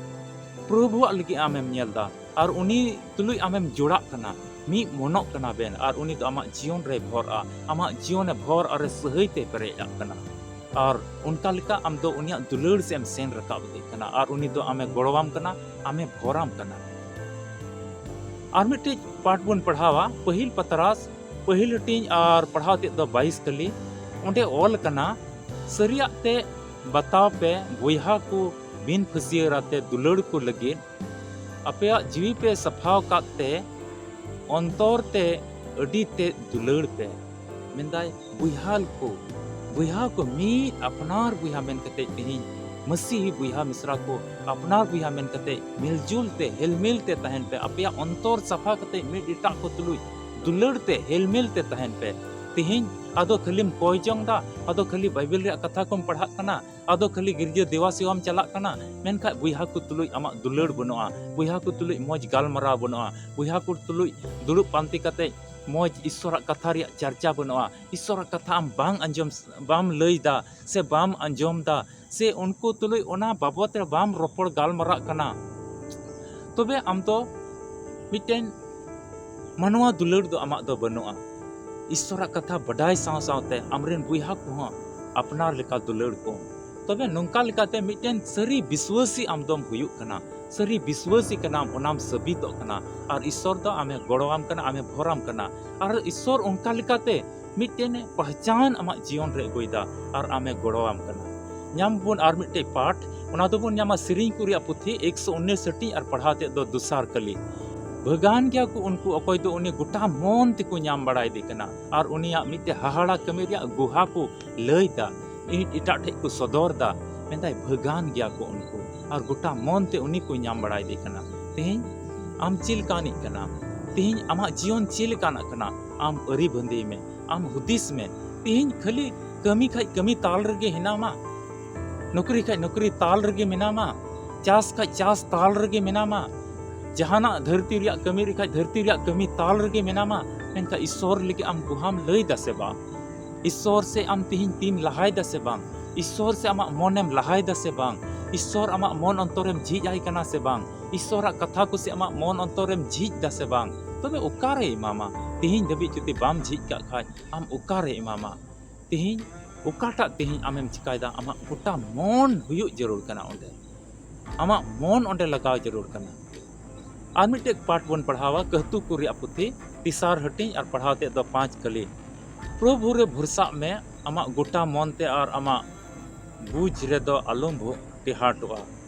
ᱯᱨᱚᱵᱷᱩᱣᱟᱜ ᱞᱟᱹᱜᱤᱫ ᱟᱢᱮᱢ ᱧᱮᱞ ᱮᱫᱟ ᱟᱨ ᱩᱱᱤ ᱛᱩᱞᱩᱡ ᱟᱢᱮᱢ ᱡᱚᱲᱟᱜ ᱠᱟᱱᱟ, ᱢᱤᱫ ᱢᱚᱱᱚᱜ ᱠᱟᱱᱟ ᱵᱮᱱ, ᱟᱨ ᱩᱱᱤ ᱫᱚ ᱟᱢᱟᱜ ᱡᱤᱭᱚᱱ ᱨᱮᱭ ᱵᱷᱚᱨᱟ, ᱟᱢᱟᱜ ᱡᱤᱭᱚᱱᱮ ᱵᱷᱚᱨ ᱟᱨᱮ ᱥᱟᱹᱦᱟᱹᱭ ᱛᱮ ᱯᱮᱨᱮᱡ ᱟᱜ ᱠᱟᱱᱟ᱾ ᱟᱨ ᱚᱱᱠᱟ ᱞᱮᱠᱟ ᱟᱢ ᱫᱚ ᱩᱱᱤᱭᱟᱜ ᱫᱩᱞᱟᱹᱲ ᱥᱮᱫ ᱮᱢ ᱥᱮᱱ ᱨᱟᱠᱟᱵ ᱤᱫᱤᱜ ᱠᱟᱱᱟ, ᱟᱨ ᱩᱱᱤ ᱫᱚ ᱟᱢᱮ ᱜᱚᱲᱚᱣᱟᱢ ᱠᱟᱱᱟ, ᱟᱢᱮ ᱵᱷᱚᱨᱟᱢ ᱠᱟᱱᱟ᱾ ᱟᱨ ᱢᱤᱫᱴᱤᱡ ᱯᱟᱴ ᱵᱚᱱ ᱯᱟᱲᱦᱟᱣᱟ, ᱯᱟᱹᱦᱤᱞ ᱯᱟᱛᱨᱟᱥ, ᱯᱟᱹᱦᱤᱞ ᱦᱟᱹᱴᱤᱧ ᱟᱨ ᱯᱟᱲᱦᱟᱣ ᱛᱮᱫ ᱫᱚ ᱵᱟᱭᱤᱥ ᱠᱟᱹᱞᱤ᱾ ᱚᱸᱰᱮ ᱚᱞ ᱠᱟᱱᱟ, ᱥᱟᱹᱨᱤᱭᱟᱜ ᱛᱮ ᱵᱟᱛᱟᱣ ᱯᱮ, ᱵᱚᱭᱦᱟ ᱠᱚ ᱵᱤᱱ ᱯᱷᱟᱹᱥᱭᱟᱹᱨ ᱟᱛᱮ ᱫᱩᱞᱟᱹᱲ ᱠᱚ ᱞᱟᱹᱜᱤᱫ ᱟᱯᱮᱭᱟᱜ ᱡᱤᱣᱤ ᱯᱮ ᱥᱟᱯᱷᱟᱣ ᱠᱟᱫ ᱛᱮ ᱚᱱᱛᱚᱨ ᱛᱮ ᱟᱹᱰᱤ ᱛᱮᱫ ᱫᱩᱞᱟᱹᱲ ᱯᱮ᱾ ᱢᱮᱱᱫᱟᱭ, ᱵᱚᱭᱦᱟ ᱠᱚ, ᱵᱚᱭᱦᱟ ᱠᱚ, ᱢᱤᱫ ᱟᱯᱱᱟᱨ ᱵᱚᱭᱦᱟ ᱢᱮᱱ ᱠᱟᱛᱮ ᱛᱮᱦᱮᱧ ᱢᱟᱹᱥᱤᱦᱤ ᱵᱚᱭᱦᱟ ᱢᱤᱥᱨᱟ ᱠᱚ ᱟᱯᱱᱟᱨ ᱵᱚᱭᱦᱟ ᱢᱮᱱ ᱠᱟᱛᱮ ᱢᱤᱞᱡᱩᱞ ᱛᱮ, ᱦᱮᱞᱢᱮᱞ ᱛᱮ ᱛᱟᱦᱮᱱ ᱯᱮ᱾ ᱟᱯᱮᱭᱟᱜ ᱚᱱᱛᱚᱨ ᱥᱟᱯᱷᱟ ᱠᱟᱛᱮ ᱢᱤᱫ ᱮᱴᱟᱜ ᱠᱚ ᱛᱩᱞᱩᱡ ᱫᱩᱞᱟᱹᱲ ᱛᱮ, ᱦᱮᱞᱢᱮᱞ ᱛᱮ ᱛᱟᱦᱮᱱ ᱯᱮ᱾ ᱛᱮᱦᱮᱧ ᱟᱫᱚ ᱠᱷᱟᱹᱞᱤᱢ ᱠᱚᱭ ᱡᱚᱝ ᱫᱟ, ᱟᱫᱚ ᱠᱷᱟᱹᱞᱤ ᱵᱟᱭᱵᱮᱞ ᱨᱮᱭᱟᱜ ᱠᱟᱛᱷᱟ ᱠᱚᱢ ᱯᱟᱲᱦᱟᱜ ᱠᱟᱱᱟ, ᱟᱫᱚ ᱠᱷᱟᱹᱞᱤ ᱜᱤᱨᱡᱟᱹ ᱫᱮᱣᱟ ᱥᱮᱣᱟᱢ ᱪᱟᱞᱟᱜ ᱠᱟᱱᱟ, ᱢᱮᱱᱠᱷᱟᱡ ᱵᱚᱭᱦᱟ ᱠᱚ ᱛᱩᱞᱩᱡ ᱟᱢᱟᱜ ᱫᱩᱞᱟᱹᱲ ᱵᱟᱹᱱᱩᱜᱼᱟ, ᱵᱚᱭᱦᱟ ᱠᱚ ᱛᱩᱞᱩᱡ ᱢᱚᱡᱽ ᱜᱟᱞᱢᱟᱨᱟᱣ ᱵᱟᱹᱱᱩᱜᱼᱟ, ᱵᱚᱭᱦᱟ ᱠᱚ ᱛᱩᱞᱩᱡ ᱫᱩᱲᱩᱵ ᱯᱟᱱᱛᱮ ᱠᱟᱛᱮ ᱢᱚᱡᱽ ᱤᱥᱥᱚᱨᱟᱜ ᱠᱟᱛᱷᱟ ᱨᱮᱭᱟᱜ ᱪᱟᱨᱪᱟ ᱵᱟᱹᱱᱩᱜᱼᱟ, ᱤᱥᱥᱚᱨᱟᱜ ᱠᱟᱛᱷᱟ ᱟᱢ ᱵᱟᱝ ᱟᱸᱡᱚᱢ, ᱵᱟᱢ ᱞᱟᱹᱭ ᱫᱟ ᱥᱮ ᱵᱟᱢ ᱟᱸᱡᱚᱢ ᱫᱟ, ᱥᱮ ᱩᱱᱠᱩ ᱛᱩᱞᱩᱡ ᱚᱱᱟ ᱵᱟᱵᱚᱛ ᱨᱮ ᱵᱟᱢ ᱨᱚᱯᱚᱲ ᱜᱟᱞᱢᱟᱨᱟᱜ ᱠᱟᱱᱟ, ᱛᱚᱵᱮ ᱟᱢ ᱫᱚ ᱢᱤᱫᱴᱮᱱ ᱢᱟᱱᱣᱟ ᱫᱩᱞᱟᱹᱲ ᱫᱚ ᱟᱢᱟᱜ ᱫᱚ ᱵᱟᱹᱱᱩᱜᱼᱟ᱾ ᱤᱥᱥᱚᱨᱟᱜ ᱠᱟᱛᱷᱟ ᱵᱟᱰᱟᱭ ᱥᱟᱶ ᱥᱟᱶᱛᱮ ᱟᱢᱨᱮᱱ ᱵᱚᱭᱦᱟ ᱠᱚᱦᱚᱸ ᱟᱯᱱᱟᱨ ᱞᱮᱠᱟ ᱫᱩᱞᱟᱹᱲ ᱠᱚᱢ᱾ ᱛᱚᱵᱮ ᱱᱚᱝᱠᱟ ᱞᱮᱠᱟᱛᱮ ᱢᱤᱫᱴᱮᱱ ᱥᱟᱹᱨᱤ ᱵᱤᱥᱣᱟᱹᱥᱤ ᱟᱢ ᱫᱚᱢ ᱦᱩᱭᱩᱜ ᱠᱟᱱᱟ, ᱥᱟᱹᱨᱤ ᱵᱤᱥᱣᱟᱹᱥᱤ ᱠᱟᱱᱟᱢ, ᱚᱱᱟᱢ ᱥᱟᱹᱵᱤᱛᱚᱜ ᱠᱟᱱᱟ᱾ ᱟᱨ ᱤᱥᱥᱚᱨ ᱫᱚ ᱟᱢᱮ ᱜᱚᱲᱚᱣᱟᱢ ᱠᱟᱱᱟ, ᱟᱢᱮ ᱵᱷᱚᱨᱟᱢ ᱠᱟᱱᱟ᱾ ᱟᱨ ᱤᱥᱥᱚᱨ ᱚᱱᱠᱟ ᱞᱮᱠᱟᱛᱮ ᱢᱤᱫᱴᱮᱱ ᱯᱟᱦᱪᱟᱱ ᱟᱢᱟᱜ ᱡᱤᱭᱚᱱ ᱨᱮ ᱟᱹᱜᱩᱭᱮᱫᱟ ᱟᱨ ᱟᱢᱮ ᱜᱚᱲᱚᱣᱟᱢ ᱠᱟᱱᱟ᱾ ᱧᱟᱢ ᱵᱚᱱ ᱟᱨ ᱢᱤᱫᱴᱮᱡ ᱯᱟᱴ, ᱚᱱᱟ ᱫᱚᱵᱚᱱ ᱧᱟᱢᱟ ᱥᱮᱨᱮᱧ ᱠᱚ ᱨᱮᱭᱟᱜ ᱯᱩᱛᱷᱤ ᱮᱠᱥᱚ ᱩᱱᱤᱥ ᱦᱟᱹᱴᱤᱧ ᱟᱨ ᱯᱟᱲᱦᱟᱣ ᱛᱮᱫ ᱫᱚ ᱫᱚᱥᱟᱨ ᱠᱟᱹᱞᱤ᱾ ᱵᱷᱟᱹᱜᱟᱱ ᱜᱮᱭᱟ ᱠᱚ ᱩᱱᱠᱩ ᱚᱠᱚᱭ ᱫᱚ ᱩᱱᱤ ᱜᱚᱴᱟ ᱢᱚᱱ ᱛᱮᱠᱚ ᱧᱟᱢ ᱵᱟᱲᱟᱭᱮᱫᱮ ᱠᱟᱱᱟ ᱟᱨ ᱩᱱᱤᱭᱟᱜ ᱢᱤᱫᱴᱮᱡ ᱦᱟᱦᱟᱲᱟ ᱠᱟᱹᱢᱤ ᱨᱮᱭᱟᱜ ᱜᱩᱦᱟ ᱠᱚ ᱞᱟᱹᱭ ᱫᱟ, ᱮᱴᱟᱜ ᱴᱷᱮᱡ ᱠᱚ ᱥᱚᱫᱚᱨ ᱫᱟ, ᱢᱮᱱᱫᱟᱭ ᱵᱷᱟᱹᱜᱟᱱ ᱜᱮᱭᱟ ᱠᱚ ᱩᱱᱠᱩ ᱟᱨ ᱜᱚᱴᱟ ᱢᱚᱱ ᱛᱮ ᱩᱱᱤ ᱠᱚ ᱧᱟᱢ ᱵᱟᱲᱟᱭᱮᱫᱮ ᱠᱟᱱᱟ᱾ ᱛᱮᱦᱮᱧ ᱟᱢ ᱪᱮᱫ ᱞᱮᱠᱟᱱᱤᱡ ᱠᱟᱱᱟᱢ? ᱛᱮᱦᱮᱧ ᱟᱢᱟᱜ ᱡᱤᱭᱚᱱ ᱪᱮᱫ ᱞᱮᱠᱟᱱᱟᱜ ᱠᱟᱱᱟ? ᱟᱢ ᱟᱹᱨᱤ ᱵᱷᱟᱹᱱᱫᱤᱭ ᱢᱮ, ᱟᱢ ᱦᱩᱫᱤᱥ ᱢᱮ᱾ ᱛᱮᱦᱮᱧ ᱠᱷᱟᱹᱞᱤ ᱠᱟᱹᱢᱤ ᱠᱷᱟᱡ ᱠᱟᱹᱢᱤ ᱛᱟᱞ ᱨᱮᱜᱮ ᱦᱮᱱᱟᱢᱟ, ᱱᱚᱠᱨᱤ ᱠᱷᱟᱡ ᱱᱚᱠᱨᱤ ᱛᱟᱞ ᱨᱮᱜᱮ ᱢᱮᱱᱟᱢᱟ, ᱪᱟᱥ ᱠᱷᱟᱡ ᱪᱟᱥ ᱛᱟᱞ ᱨᱮᱜᱮ ᱢᱮᱱᱟᱢᱟ, ᱡᱟᱦᱟᱱᱟᱜ ᱫᱷᱟᱹᱨᱛᱤ ᱨᱮᱭᱟᱜ ᱠᱟᱹᱢᱤ ᱨᱮᱠᱷᱟᱡ ᱫᱷᱟᱹᱨᱛᱤ ᱨᱮᱭᱟᱜ ᱠᱟᱹᱢᱤ ᱛᱟᱞ ᱨᱮᱜᱮ ᱢᱮᱱᱟᱢᱟ, ᱢᱮᱱᱠᱷᱟᱱ ᱤᱥᱥᱚᱨ ᱞᱟᱹᱜᱤᱫ ᱟᱢ ᱜᱩᱦᱟᱢ ᱞᱟᱹᱭ ᱫᱟ ᱥᱮ ᱵᱟᱝ? ᱤᱥᱥᱚᱨ ᱥᱮ ᱟᱢ ᱛᱤᱦᱤᱧ ᱛᱤᱢ ᱞᱟᱦᱟᱭ ᱫᱟ ᱥᱮ ᱵᱟᱝ? ᱤᱥᱥᱚᱨ ᱥᱮ ᱟᱢᱟᱜ ᱢᱚᱱᱮᱢ ᱞᱟᱦᱟᱭ ᱫᱟ ᱥᱮ ᱵᱟᱝ? ᱤᱥᱥᱚᱨ ᱟᱢᱟᱜ ᱢᱚᱱ ᱚᱱᱛᱚᱨᱮᱢ ᱡᱷᱤᱡ ᱟᱭ ᱠᱟᱱᱟ ᱥᱮ ᱵᱟᱝ? ᱤᱥᱥᱚᱨᱟᱜ ᱠᱟᱛᱷᱟ ᱠᱚ ᱥᱮ ᱟᱢᱟᱜ ᱢᱚᱱ ᱚᱱᱛᱚᱨᱮᱢ ᱡᱷᱤᱡ ᱫᱟ ᱥᱮ ᱵᱟᱝ? ᱛᱚᱵᱮ ᱚᱠᱟᱨᱮ ᱮᱢᱟᱢᱟ? ᱛᱤᱦᱤᱧ ᱫᱷᱟᱹᱵᱤᱡ ᱡᱩᱫᱤ ᱵᱟᱢ ᱡᱷᱤᱡ ᱠᱟᱜ ᱠᱷᱟᱡ, ᱟᱢ ᱚᱠᱟᱨᱮ ᱮᱢᱟᱢᱟ? ᱛᱤᱦᱤᱧ ᱚᱠᱟᱴᱟᱜ ᱛᱤᱦᱤᱧ ᱟᱢᱮᱢ ᱪᱤᱠᱟᱭᱫᱟ? ᱟᱢᱟᱜ ᱜᱚᱴᱟ ᱢᱚᱱ ᱦᱩᱭᱩᱜ ᱡᱟᱹᱨᱩᱲ ᱠᱟᱱᱟ ᱚᱸᱰᱮ᱾ ᱟᱢᱟᱜ ᱢᱚᱱ ᱚᱸᱰᱮ ᱞᱟᱜᱟᱣ ᱡᱟᱹᱨᱩᱲ ᱠᱟᱱᱟ᱾ ᱟᱨ ᱢᱤᱫᱴᱮᱡ ᱯᱟᱴ ᱵᱚᱱ ᱯᱟᱲᱦᱟᱣᱟ, ᱠᱟᱹᱦᱛᱩ ᱠᱚ ᱨᱮᱭᱟᱜ ᱯᱩᱛᱷᱤ, ᱛᱮᱥᱟᱨ ᱦᱟᱹᱴᱤᱧ ᱟᱨ ᱯᱟᱲᱦᱟᱣ ᱛᱮᱫ ᱫᱚ ᱯᱟᱸᱪ ᱠᱟᱹᱞᱤ᱾ ᱯᱨᱚᱵᱷᱩ ᱨᱮ ᱵᱷᱚᱨᱥᱟᱜ ᱢᱮ, ᱟᱢᱟᱜ ᱜᱚᱴᱟ ᱢᱚᱱ ᱛᱮ ᱟᱨ ᱟᱢᱟᱜ ᱵᱩᱡᱽ ᱨᱮᱫᱚ ᱟᱞᱚᱢ ᱵᱷᱚ-, ᱴᱮᱦᱟᱴᱚᱜᱼᱟ᱾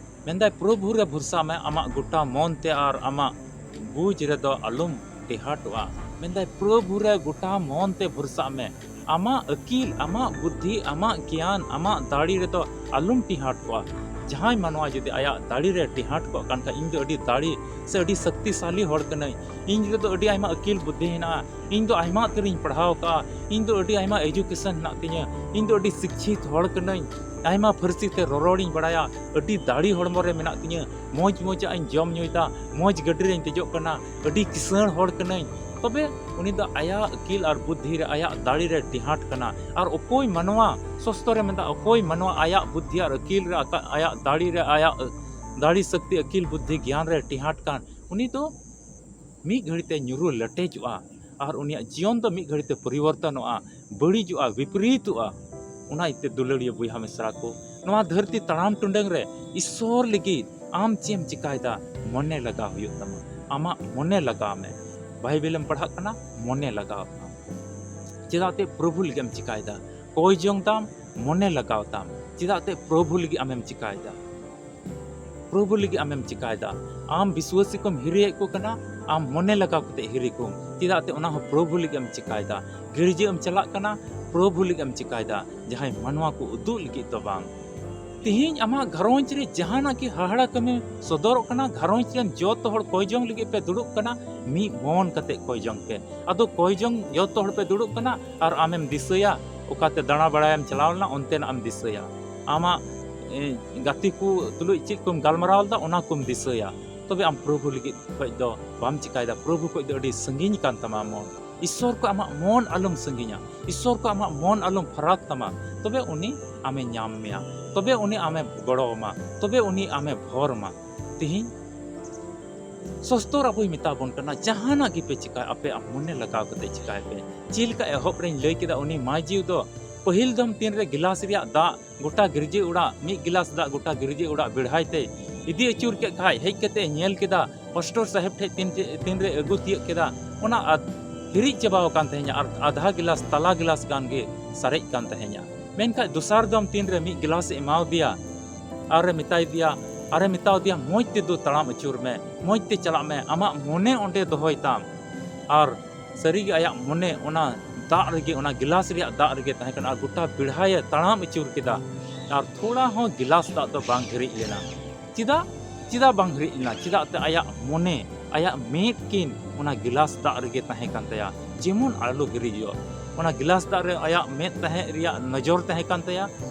ᱢᱮᱱᱫᱟᱭ, ᱯᱨᱚᱵᱷᱩ ᱨᱮ ᱵᱷᱚᱨᱥᱟᱜ ᱢᱮ, ᱟᱢᱟᱜ ᱜᱚᱴᱟ ᱢᱚᱱ ᱛᱮ ᱟᱨ ᱟᱢᱟᱜ ᱵᱩᱡᱽ ᱨᱮᱫᱚ ᱟᱞᱚᱢ ᱴᱮᱦᱟᱴᱚᱜᱼᱟ᱾ ᱢᱮᱱᱫᱟᱭ, ᱯᱨᱚᱵᱷᱩ ᱨᱮ ᱜᱚᱴᱟ ᱢᱚᱱ ᱛᱮ ᱵᱷᱚᱨᱥᱟᱜ ᱢᱮ᱾ ᱟᱢᱟᱜ ᱟᱹᱠᱤᱞ, ᱟᱢᱟᱜ ᱵᱩᱫᱽᱫᱷᱤ, ᱟᱢᱟᱜ ᱜᱮᱭᱟᱱ, ᱟᱢᱟᱜ ᱫᱟᱲᱮ ᱨᱮᱫᱚ ᱟᱞᱚᱢ ᱴᱮᱦᱟᱴ ᱠᱚᱜᱼᱟ᱾ ᱡᱟᱦᱟᱸᱭ ᱢᱟᱱᱣᱟ ᱡᱩᱫᱤ ᱟᱭᱟᱜ ᱫᱟᱲᱮ ᱨᱮ ᱴᱮᱦᱟᱴ ᱠᱚᱜ ᱠᱟᱱ ᱠᱷᱟᱡ, ᱤᱧ ᱫᱚ ᱟᱹᱰᱤ ᱫᱟᱲᱮ ᱥᱮ ᱟᱹᱰᱤ ᱥᱚᱠᱛᱤᱥᱟᱞᱤ ᱦᱚᱲ ᱠᱟᱹᱱᱟᱹᱧ, ᱤᱧ ᱨᱮᱫᱚ ᱟᱹᱰᱤ ᱟᱭᱢᱟ ᱟᱹᱠᱤᱞ ᱵᱩᱫᱽᱫᱷᱤ ᱦᱮᱱᱟᱜᱼᱟ, ᱤᱧ ᱫᱚ ᱟᱭᱢᱟ ᱩᱛᱟᱹᱨᱤᱧ ᱯᱟᱲᱦᱟᱣ ᱠᱟᱜᱼᱟ, ᱤᱧ ᱫᱚ ᱟᱹᱰᱤ ᱟᱭᱢᱟ education ᱦᱮᱱᱟᱜ ᱛᱤᱧᱟᱹ, ᱤᱧ ᱫᱚ ᱟᱹᱰᱤ ᱥᱤᱠᱠᱷᱤᱛ ᱦᱚᱲ ᱠᱟᱹᱱᱟᱹᱧ, ᱟᱭᱢᱟ ᱯᱷᱟᱹᱨᱥᱤ ᱛᱮ ᱨᱚᱨᱚᱲᱤᱧ ᱵᱟᱲᱟᱭᱟ, ᱟᱹᱰᱤ ᱫᱟᱲᱮ ᱦᱚᱲᱢᱚ ᱨᱮ ᱢᱮᱱᱟᱜ ᱛᱤᱧᱟᱹ, ᱢᱚᱡᱽ ᱢᱚᱡᱟᱜ ᱤᱧ ᱡᱚᱢ ᱧᱩᱭᱮᱫᱟ, ᱢᱚᱡᱽ ᱜᱟᱹᱰᱤ ᱨᱮᱧ ᱫᱮᱡᱚᱜ ᱠᱟᱱᱟ, ᱟᱹᱰᱤ ᱠᱤᱥᱟᱹᱬ ᱦᱚᱲ ᱠᱟᱹᱱᱟᱹᱧ᱾ ᱛᱚᱵᱮ ᱩᱱᱤ ᱫᱚ ᱟᱭᱟᱜ ᱟᱹᱠᱤᱞ ᱟᱨ ᱵᱩᱫᱽᱫᱷᱤ ᱨᱮ, ᱟᱭᱟᱜ ᱫᱟᱲᱮ ᱨᱮ ᱴᱮᱦᱟᱴ ᱠᱟᱱᱟ᱾ ᱟᱨ ᱚᱠᱚᱭ ᱢᱟᱱᱣᱟ, ᱥᱚᱥᱛᱚ ᱨᱮ ᱢᱮᱱᱫᱟ, ᱚᱠᱚᱭ ᱢᱟᱱᱣᱟ ᱟᱭᱟᱜ ᱵᱩᱫᱽᱫᱷᱤ ᱟᱨ ᱟᱹᱠᱤᱞ ᱨᱮ, ᱟᱠᱟ-, ᱟᱭᱟᱜ ᱫᱟᱲᱮ ᱨᱮ, ᱟᱭᱟᱜ ᱫᱟᱲᱮ ᱥᱚᱠᱛᱤ, ᱟᱹᱠᱤᱞ ᱵᱩᱫᱽᱫᱷᱤ ᱜᱮᱭᱟᱱ ᱨᱮ ᱴᱮᱦᱟᱴ ᱠᱟᱱ, ᱩᱱᱤ ᱫᱚ ᱢᱤᱫ ᱜᱷᱟᱹᱲᱤ ᱛᱮ ᱧᱩᱨᱩ ᱞᱮᱴᱮᱡᱚᱜᱼᱟ ᱟᱨ ᱩᱱᱤᱭᱟᱜ ᱡᱤᱭᱚᱱ ᱫᱚ ᱢᱤᱫ ᱜᱷᱟᱹᱲᱤ ᱛᱮ ᱯᱚᱨᱤᱵᱚᱨᱛᱚᱱᱚᱜᱼᱟ, ᱵᱟᱹᱲᱤᱡᱚᱜᱼᱟ, ᱵᱤᱯᱨᱤᱛᱚᱜᱼᱟ᱾ ᱚᱱᱟ ᱤᱭᱟᱹᱛᱮ ᱫᱩᱞᱟᱹᱲᱤᱭᱟᱹ ᱵᱚᱭᱦᱟ ᱢᱤᱥᱨᱟ ᱠᱚ, ᱱᱚᱣᱟ ᱫᱷᱟᱹᱨᱛᱤ ᱛᱟᱲᱟᱢ ᱴᱩᱰᱟᱹᱝ ᱨᱮ ᱤᱥᱥᱚᱨ ᱞᱟᱹᱜᱤᱫ ᱟᱢ ᱪᱮᱫ ᱮᱢ ᱪᱤᱠᱟᱭᱮᱫᱟ? ᱢᱚᱱᱮ ᱞᱟᱜᱟᱣ ᱦᱩᱭᱩᱜ ᱛᱟᱢᱟ᱾ ᱟᱢᱟᱜ ᱢᱚᱱᱮ ᱞᱟᱜᱟᱣ ᱢᱮ᱾ ᱵᱟᱭᱵᱮᱞ ᱮᱢ ᱯᱟᱲᱦᱟᱜ ᱠᱟᱱᱟ, ᱢᱚᱱᱮ ᱞᱟᱜᱟᱣ ᱛᱟᱢ᱾ ᱪᱮᱫᱟᱜ ᱛᱮ ᱯᱨᱚᱵᱷᱩ ᱞᱟᱹᱜᱤᱫ ᱮᱢ ᱪᱤᱠᱟᱭᱮᱫᱟ? ᱠᱚᱭ ᱡᱚᱝ ᱛᱟᱢ, ᱢᱚᱱᱮ ᱞᱟᱜᱟᱣ ᱛᱟᱢ᱾ ᱪᱮᱫᱟᱜ ᱛᱮ ᱯᱨᱚᱵᱷᱩ ᱞᱟᱹᱜᱤᱫ ᱟᱢᱮᱢ ᱪᱤᱠᱟᱭᱮᱫᱟ? ᱯᱨᱚᱵᱷᱩ ᱞᱟᱹᱜᱤᱫ ᱟᱢᱮᱢ ᱪᱤᱠᱟᱭᱮᱫᱟ? ᱟᱢ ᱵᱤᱥᱣᱟᱥᱤ ᱠᱚᱢ ᱦᱤᱨᱤᱭᱮᱫ ᱠᱚ ᱠᱟᱱᱟ, ᱟᱢ ᱢᱚᱱᱮ ᱞᱟᱜᱟᱣ ᱠᱟᱛᱮ ᱦᱤᱨᱤ ᱠᱚᱢ᱾ ᱪᱮᱫᱟᱜ ᱛᱮ ᱚᱱᱟ ᱦᱚᱸ ᱯᱨᱚᱵᱷᱩ ᱞᱟᱹᱜᱤᱫ ᱮᱢ ᱪᱤᱠᱟᱭᱮᱫᱟ᱾ ᱜᱤᱨᱡᱟᱹ ᱮᱢ ᱪᱟᱞᱟᱜ ᱠᱟᱱᱟ, ᱯᱨᱚᱵᱷᱩ ᱞᱟᱹᱜᱤᱫ ᱮᱢ ᱪᱤᱠᱟᱭᱮᱫᱟ, ᱡᱟᱦᱟᱸᱭ ᱢᱟᱱᱣᱟ ᱠᱚ ᱩᱫᱩᱜ ᱞᱟᱹᱜᱤᱫ ᱫᱚ ᱵᱟᱝ᱾ ᱛᱤᱦᱤᱧ ᱟᱢᱟᱜ ᱜᱷᱟᱨᱚᱸᱡᱽ ᱨᱮ ᱡᱟᱦᱟᱱᱟᱜ ᱜᱮ ᱦᱟᱦᱟᱲᱟ ᱠᱟᱹᱢᱤ ᱥᱚᱫᱚᱨᱚᱜ ᱠᱟᱱᱟ, ᱜᱷᱟᱨᱚᱸᱡᱽ ᱨᱮᱱ ᱡᱚᱛᱚ ᱦᱚᱲ ᱠᱚᱭ ᱡᱚᱝ ᱞᱟᱹᱜᱤᱫ ᱯᱮ ᱫᱩᱲᱩᱵ ᱠᱟᱱᱟ, ᱢᱤᱫ ᱢᱚᱱ ᱠᱟᱛᱮ ᱠᱚᱭ ᱡᱚᱝ ᱯᱮ᱾ ᱟᱫᱚ ᱠᱚᱭ ᱡᱚᱝ ᱡᱚᱛᱚ ᱦᱚᱲ ᱯᱮ ᱫᱩᱲᱩᱵ ᱠᱟᱱᱟ ᱟᱨ ᱟᱢᱮᱢ ᱫᱤᱥᱟᱹᱭᱟ, ᱚᱠᱟᱛᱮ ᱫᱟᱬᱟ ᱵᱟᱲᱟᱭᱮᱢ ᱪᱟᱞᱟᱣ ᱞᱮᱱᱟ, ᱚᱱᱛᱮᱱᱟᱜ ᱮᱢ ᱫᱤᱥᱟᱹᱭᱟ᱾ ᱟᱢᱟᱜ, ᱮ, ᱜᱟᱛᱮ ᱠᱚ ᱛᱩᱞᱩᱡ ᱪᱮᱫ ᱠᱚᱢ ᱜᱟᱞᱢᱟᱨᱟᱣ ᱞᱮᱫᱟ, ᱚᱱᱟ ᱠᱚᱢ ᱫᱤᱥᱟᱹᱭᱟ᱾ ᱛᱚᱵᱮ ᱟᱢ ᱯᱨᱚᱵᱷᱩ ᱞᱟᱹᱜᱤᱫ ᱠᱷᱚᱡ ᱫᱚ ᱵᱟᱢ ᱪᱤᱠᱟᱭᱮᱫᱟ᱾ ᱯᱨᱚᱵᱷᱩ ᱠᱷᱚᱡ ᱫᱚ ᱟᱹᱰᱤ ᱥᱟᱺᱜᱤᱧ ᱠᱟᱱ ᱛᱟᱢᱟ ᱢᱚᱱ᱾ ᱤᱥᱥᱚᱨ ᱠᱷᱚᱡ ᱟᱢᱟᱜ ᱢᱚᱱ ᱟᱞᱚᱢ ᱥᱟᱺᱜᱤᱧᱟ, ᱤᱥᱥᱚᱨ ᱠᱷᱚᱡ ᱟᱢᱟᱜ ᱢᱚᱱ ᱟᱞᱚᱢ ᱯᱷᱟᱨᱟᱠ ᱛᱟᱢᱟ, ᱛᱚᱵᱮ ᱩᱱᱤ ᱟᱢᱮ ᱧᱟᱢ ᱢᱮᱭᱟ, ᱛᱚᱵᱮ ᱩᱱᱤ ᱟᱢᱮ ᱜᱚᱲᱚ ᱟᱢᱟ, ᱛᱚᱵᱮ ᱩᱱᱤ ᱟᱢᱮ ᱵᱷᱚᱨ ᱟᱢᱟ᱾ ᱛᱤᱦᱤᱧ ᱥᱚᱥᱛᱚᱨ ᱟᱵᱚᱭ ᱢᱮᱛᱟ ᱵᱚᱱ ᱠᱟᱱᱟ, ᱡᱟᱦᱟᱱᱟᱜ ᱜᱮᱯᱮ ᱪᱤᱠᱟᱭ, ᱟᱯᱮ ᱟᱢ ᱢᱚᱱᱮ ᱞᱟᱜᱟᱣ ᱠᱟᱛᱮ ᱪᱤᱠᱟᱭ ᱯᱮ᱾ ᱪᱮᱫ ᱞᱮᱠᱟ ᱮᱦᱚᱵ ᱨᱮᱧ ᱞᱟᱹᱭ ᱠᱮᱫᱟ, ᱩᱱᱤ ᱢᱟᱹᱡᱷᱤ ᱫᱚ ᱯᱟᱹᱦᱤᱞ ᱫᱚᱢ ᱛᱤᱱᱨᱮ ᱜᱤᱞᱟᱥ ᱨᱮᱭᱟᱜ ᱫᱟᱜ ᱜᱚᱴᱟ ᱜᱤᱨᱡᱟᱹ ᱚᱲᱟᱜ, ᱢᱤᱫ ᱜᱤᱞᱟᱥ ᱫᱟᱜ ᱜᱚᱴᱟ ᱜᱤᱨᱡᱟᱹ ᱚᱲᱟᱜ ᱵᱮᱲᱦᱟᱭ ᱛᱮ ᱤᱫᱤ ᱟᱹᱪᱩᱨ ᱠᱮᱫ ᱠᱷᱟᱡ, ᱦᱮᱡ ᱠᱟᱛᱮ ᱧᱮᱞ ᱠᱮᱫᱟ, ᱯᱟᱥᱴᱚᱨ ᱥᱟᱦᱮᱵ ᱴᱷᱮᱡ ᱛᱤᱱ, ᱛᱤᱱᱨᱮ ᱟᱹᱜᱩ ᱛᱤᱭᱟᱹᱜ ᱠᱮᱫᱟ, ᱚᱱᱟ ᱟᱫ-, ᱦᱤᱨᱤᱡ ᱪᱟᱵᱟᱣ ᱟᱠᱟᱱ ᱛᱟᱦᱮᱸᱧᱟ ᱟᱨ ᱟᱫᱷᱟ ᱜᱤᱞᱟᱥ, ᱛᱟᱞᱟ ᱜᱤᱞᱟᱥ ᱜᱟᱱ ᱜᱮ ᱥᱟᱨᱮᱡ ᱠᱟᱱ ᱛᱟᱦᱮᱸᱧᱟ᱾ ᱢᱮᱱᱠᱷᱟᱡ ᱫᱚᱥᱟᱨ ᱫᱚᱢ ᱛᱤᱱᱨᱮ ᱢᱤᱫ ᱜᱤᱞᱟᱥ ᱮ ᱮᱢᱟᱣ ᱫᱮᱭᱟ, ᱟᱨᱮ ᱢᱮᱛᱟᱭ ᱫᱮᱭᱟ, ᱟᱨᱮ ᱢᱮᱛᱟᱣ ᱫᱮᱭᱟ, "ᱢᱚᱡᱽ ᱛᱮ ᱫᱩ ᱛᱟᱲᱟᱢ ᱟᱹᱪᱩᱨ ᱢᱮ, ᱢᱚᱡᱽ ᱛᱮ ᱪᱟᱞᱟᱜ ᱢᱮ, ᱟᱢᱟᱜ ᱢᱚᱱᱮ ᱚᱸᱰᱮ ᱫᱚᱦᱚᱭ ᱛᱟᱢ᱾" ᱟᱨ ᱥᱟᱹᱨᱤᱜᱮ ᱟᱭᱟᱜ ᱢᱚᱱᱮ ᱚᱱᱟ ᱫᱟᱜ ᱨᱮᱜᱮ, ᱚᱱᱟ ᱜᱤᱞᱟᱥ ᱨᱮᱭᱟᱜ ᱫᱟᱜ ᱨᱮᱜᱮ ᱛᱟᱦᱮᱸ ᱠᱟᱱᱟ ᱟᱨ ᱜᱚᱴᱟ ᱵᱮᱲᱦᱟᱭᱮ ᱛᱟᱲᱟᱢ ᱟᱹᱪᱩᱨ ᱠᱮᱫᱟ᱾ ᱟᱨ ᱛᱷᱚᱲᱟ ᱦᱚᱸ ᱜᱤᱞᱟᱥ ᱫᱟᱜ ᱫᱚ ᱵᱟᱝ ᱦᱤᱨᱤᱡ ᱞᱮᱱᱟ᱾ ᱪᱮᱫᱟᱜ? ᱪᱮᱫᱟᱜ ᱵᱟᱝ ᱦᱤᱨᱤᱡ ᱞᱮᱱᱟ? ᱪᱮᱫᱟᱜ ᱛᱮ ᱟᱭᱟᱜ ᱢᱚᱱᱮ, ᱟᱭᱟᱜ ᱢᱮᱫ ᱠᱤᱱ ᱚᱱᱟ ᱜᱤᱞᱟᱥ ᱫᱟᱜ ᱨᱮᱜᱮ ᱛᱟᱦᱮᱸ ᱠᱟᱱ ᱛᱟᱭᱟ, ᱡᱮᱢᱚᱱ ᱟᱞᱚ ᱦᱤᱨᱤᱡᱚᱜ᱾ ᱚᱱᱟ ᱜᱤᱞᱟᱥ ᱫᱟᱜ ᱨᱮ ᱟᱭᱟᱜ ᱢᱮᱫ ᱛᱟᱦᱮᱸ ᱨᱮᱭᱟᱜ ᱱᱚᱡᱚᱨ ᱛᱟᱦᱮᱸ ᱠᱟᱱ ᱛᱟᱭᱟ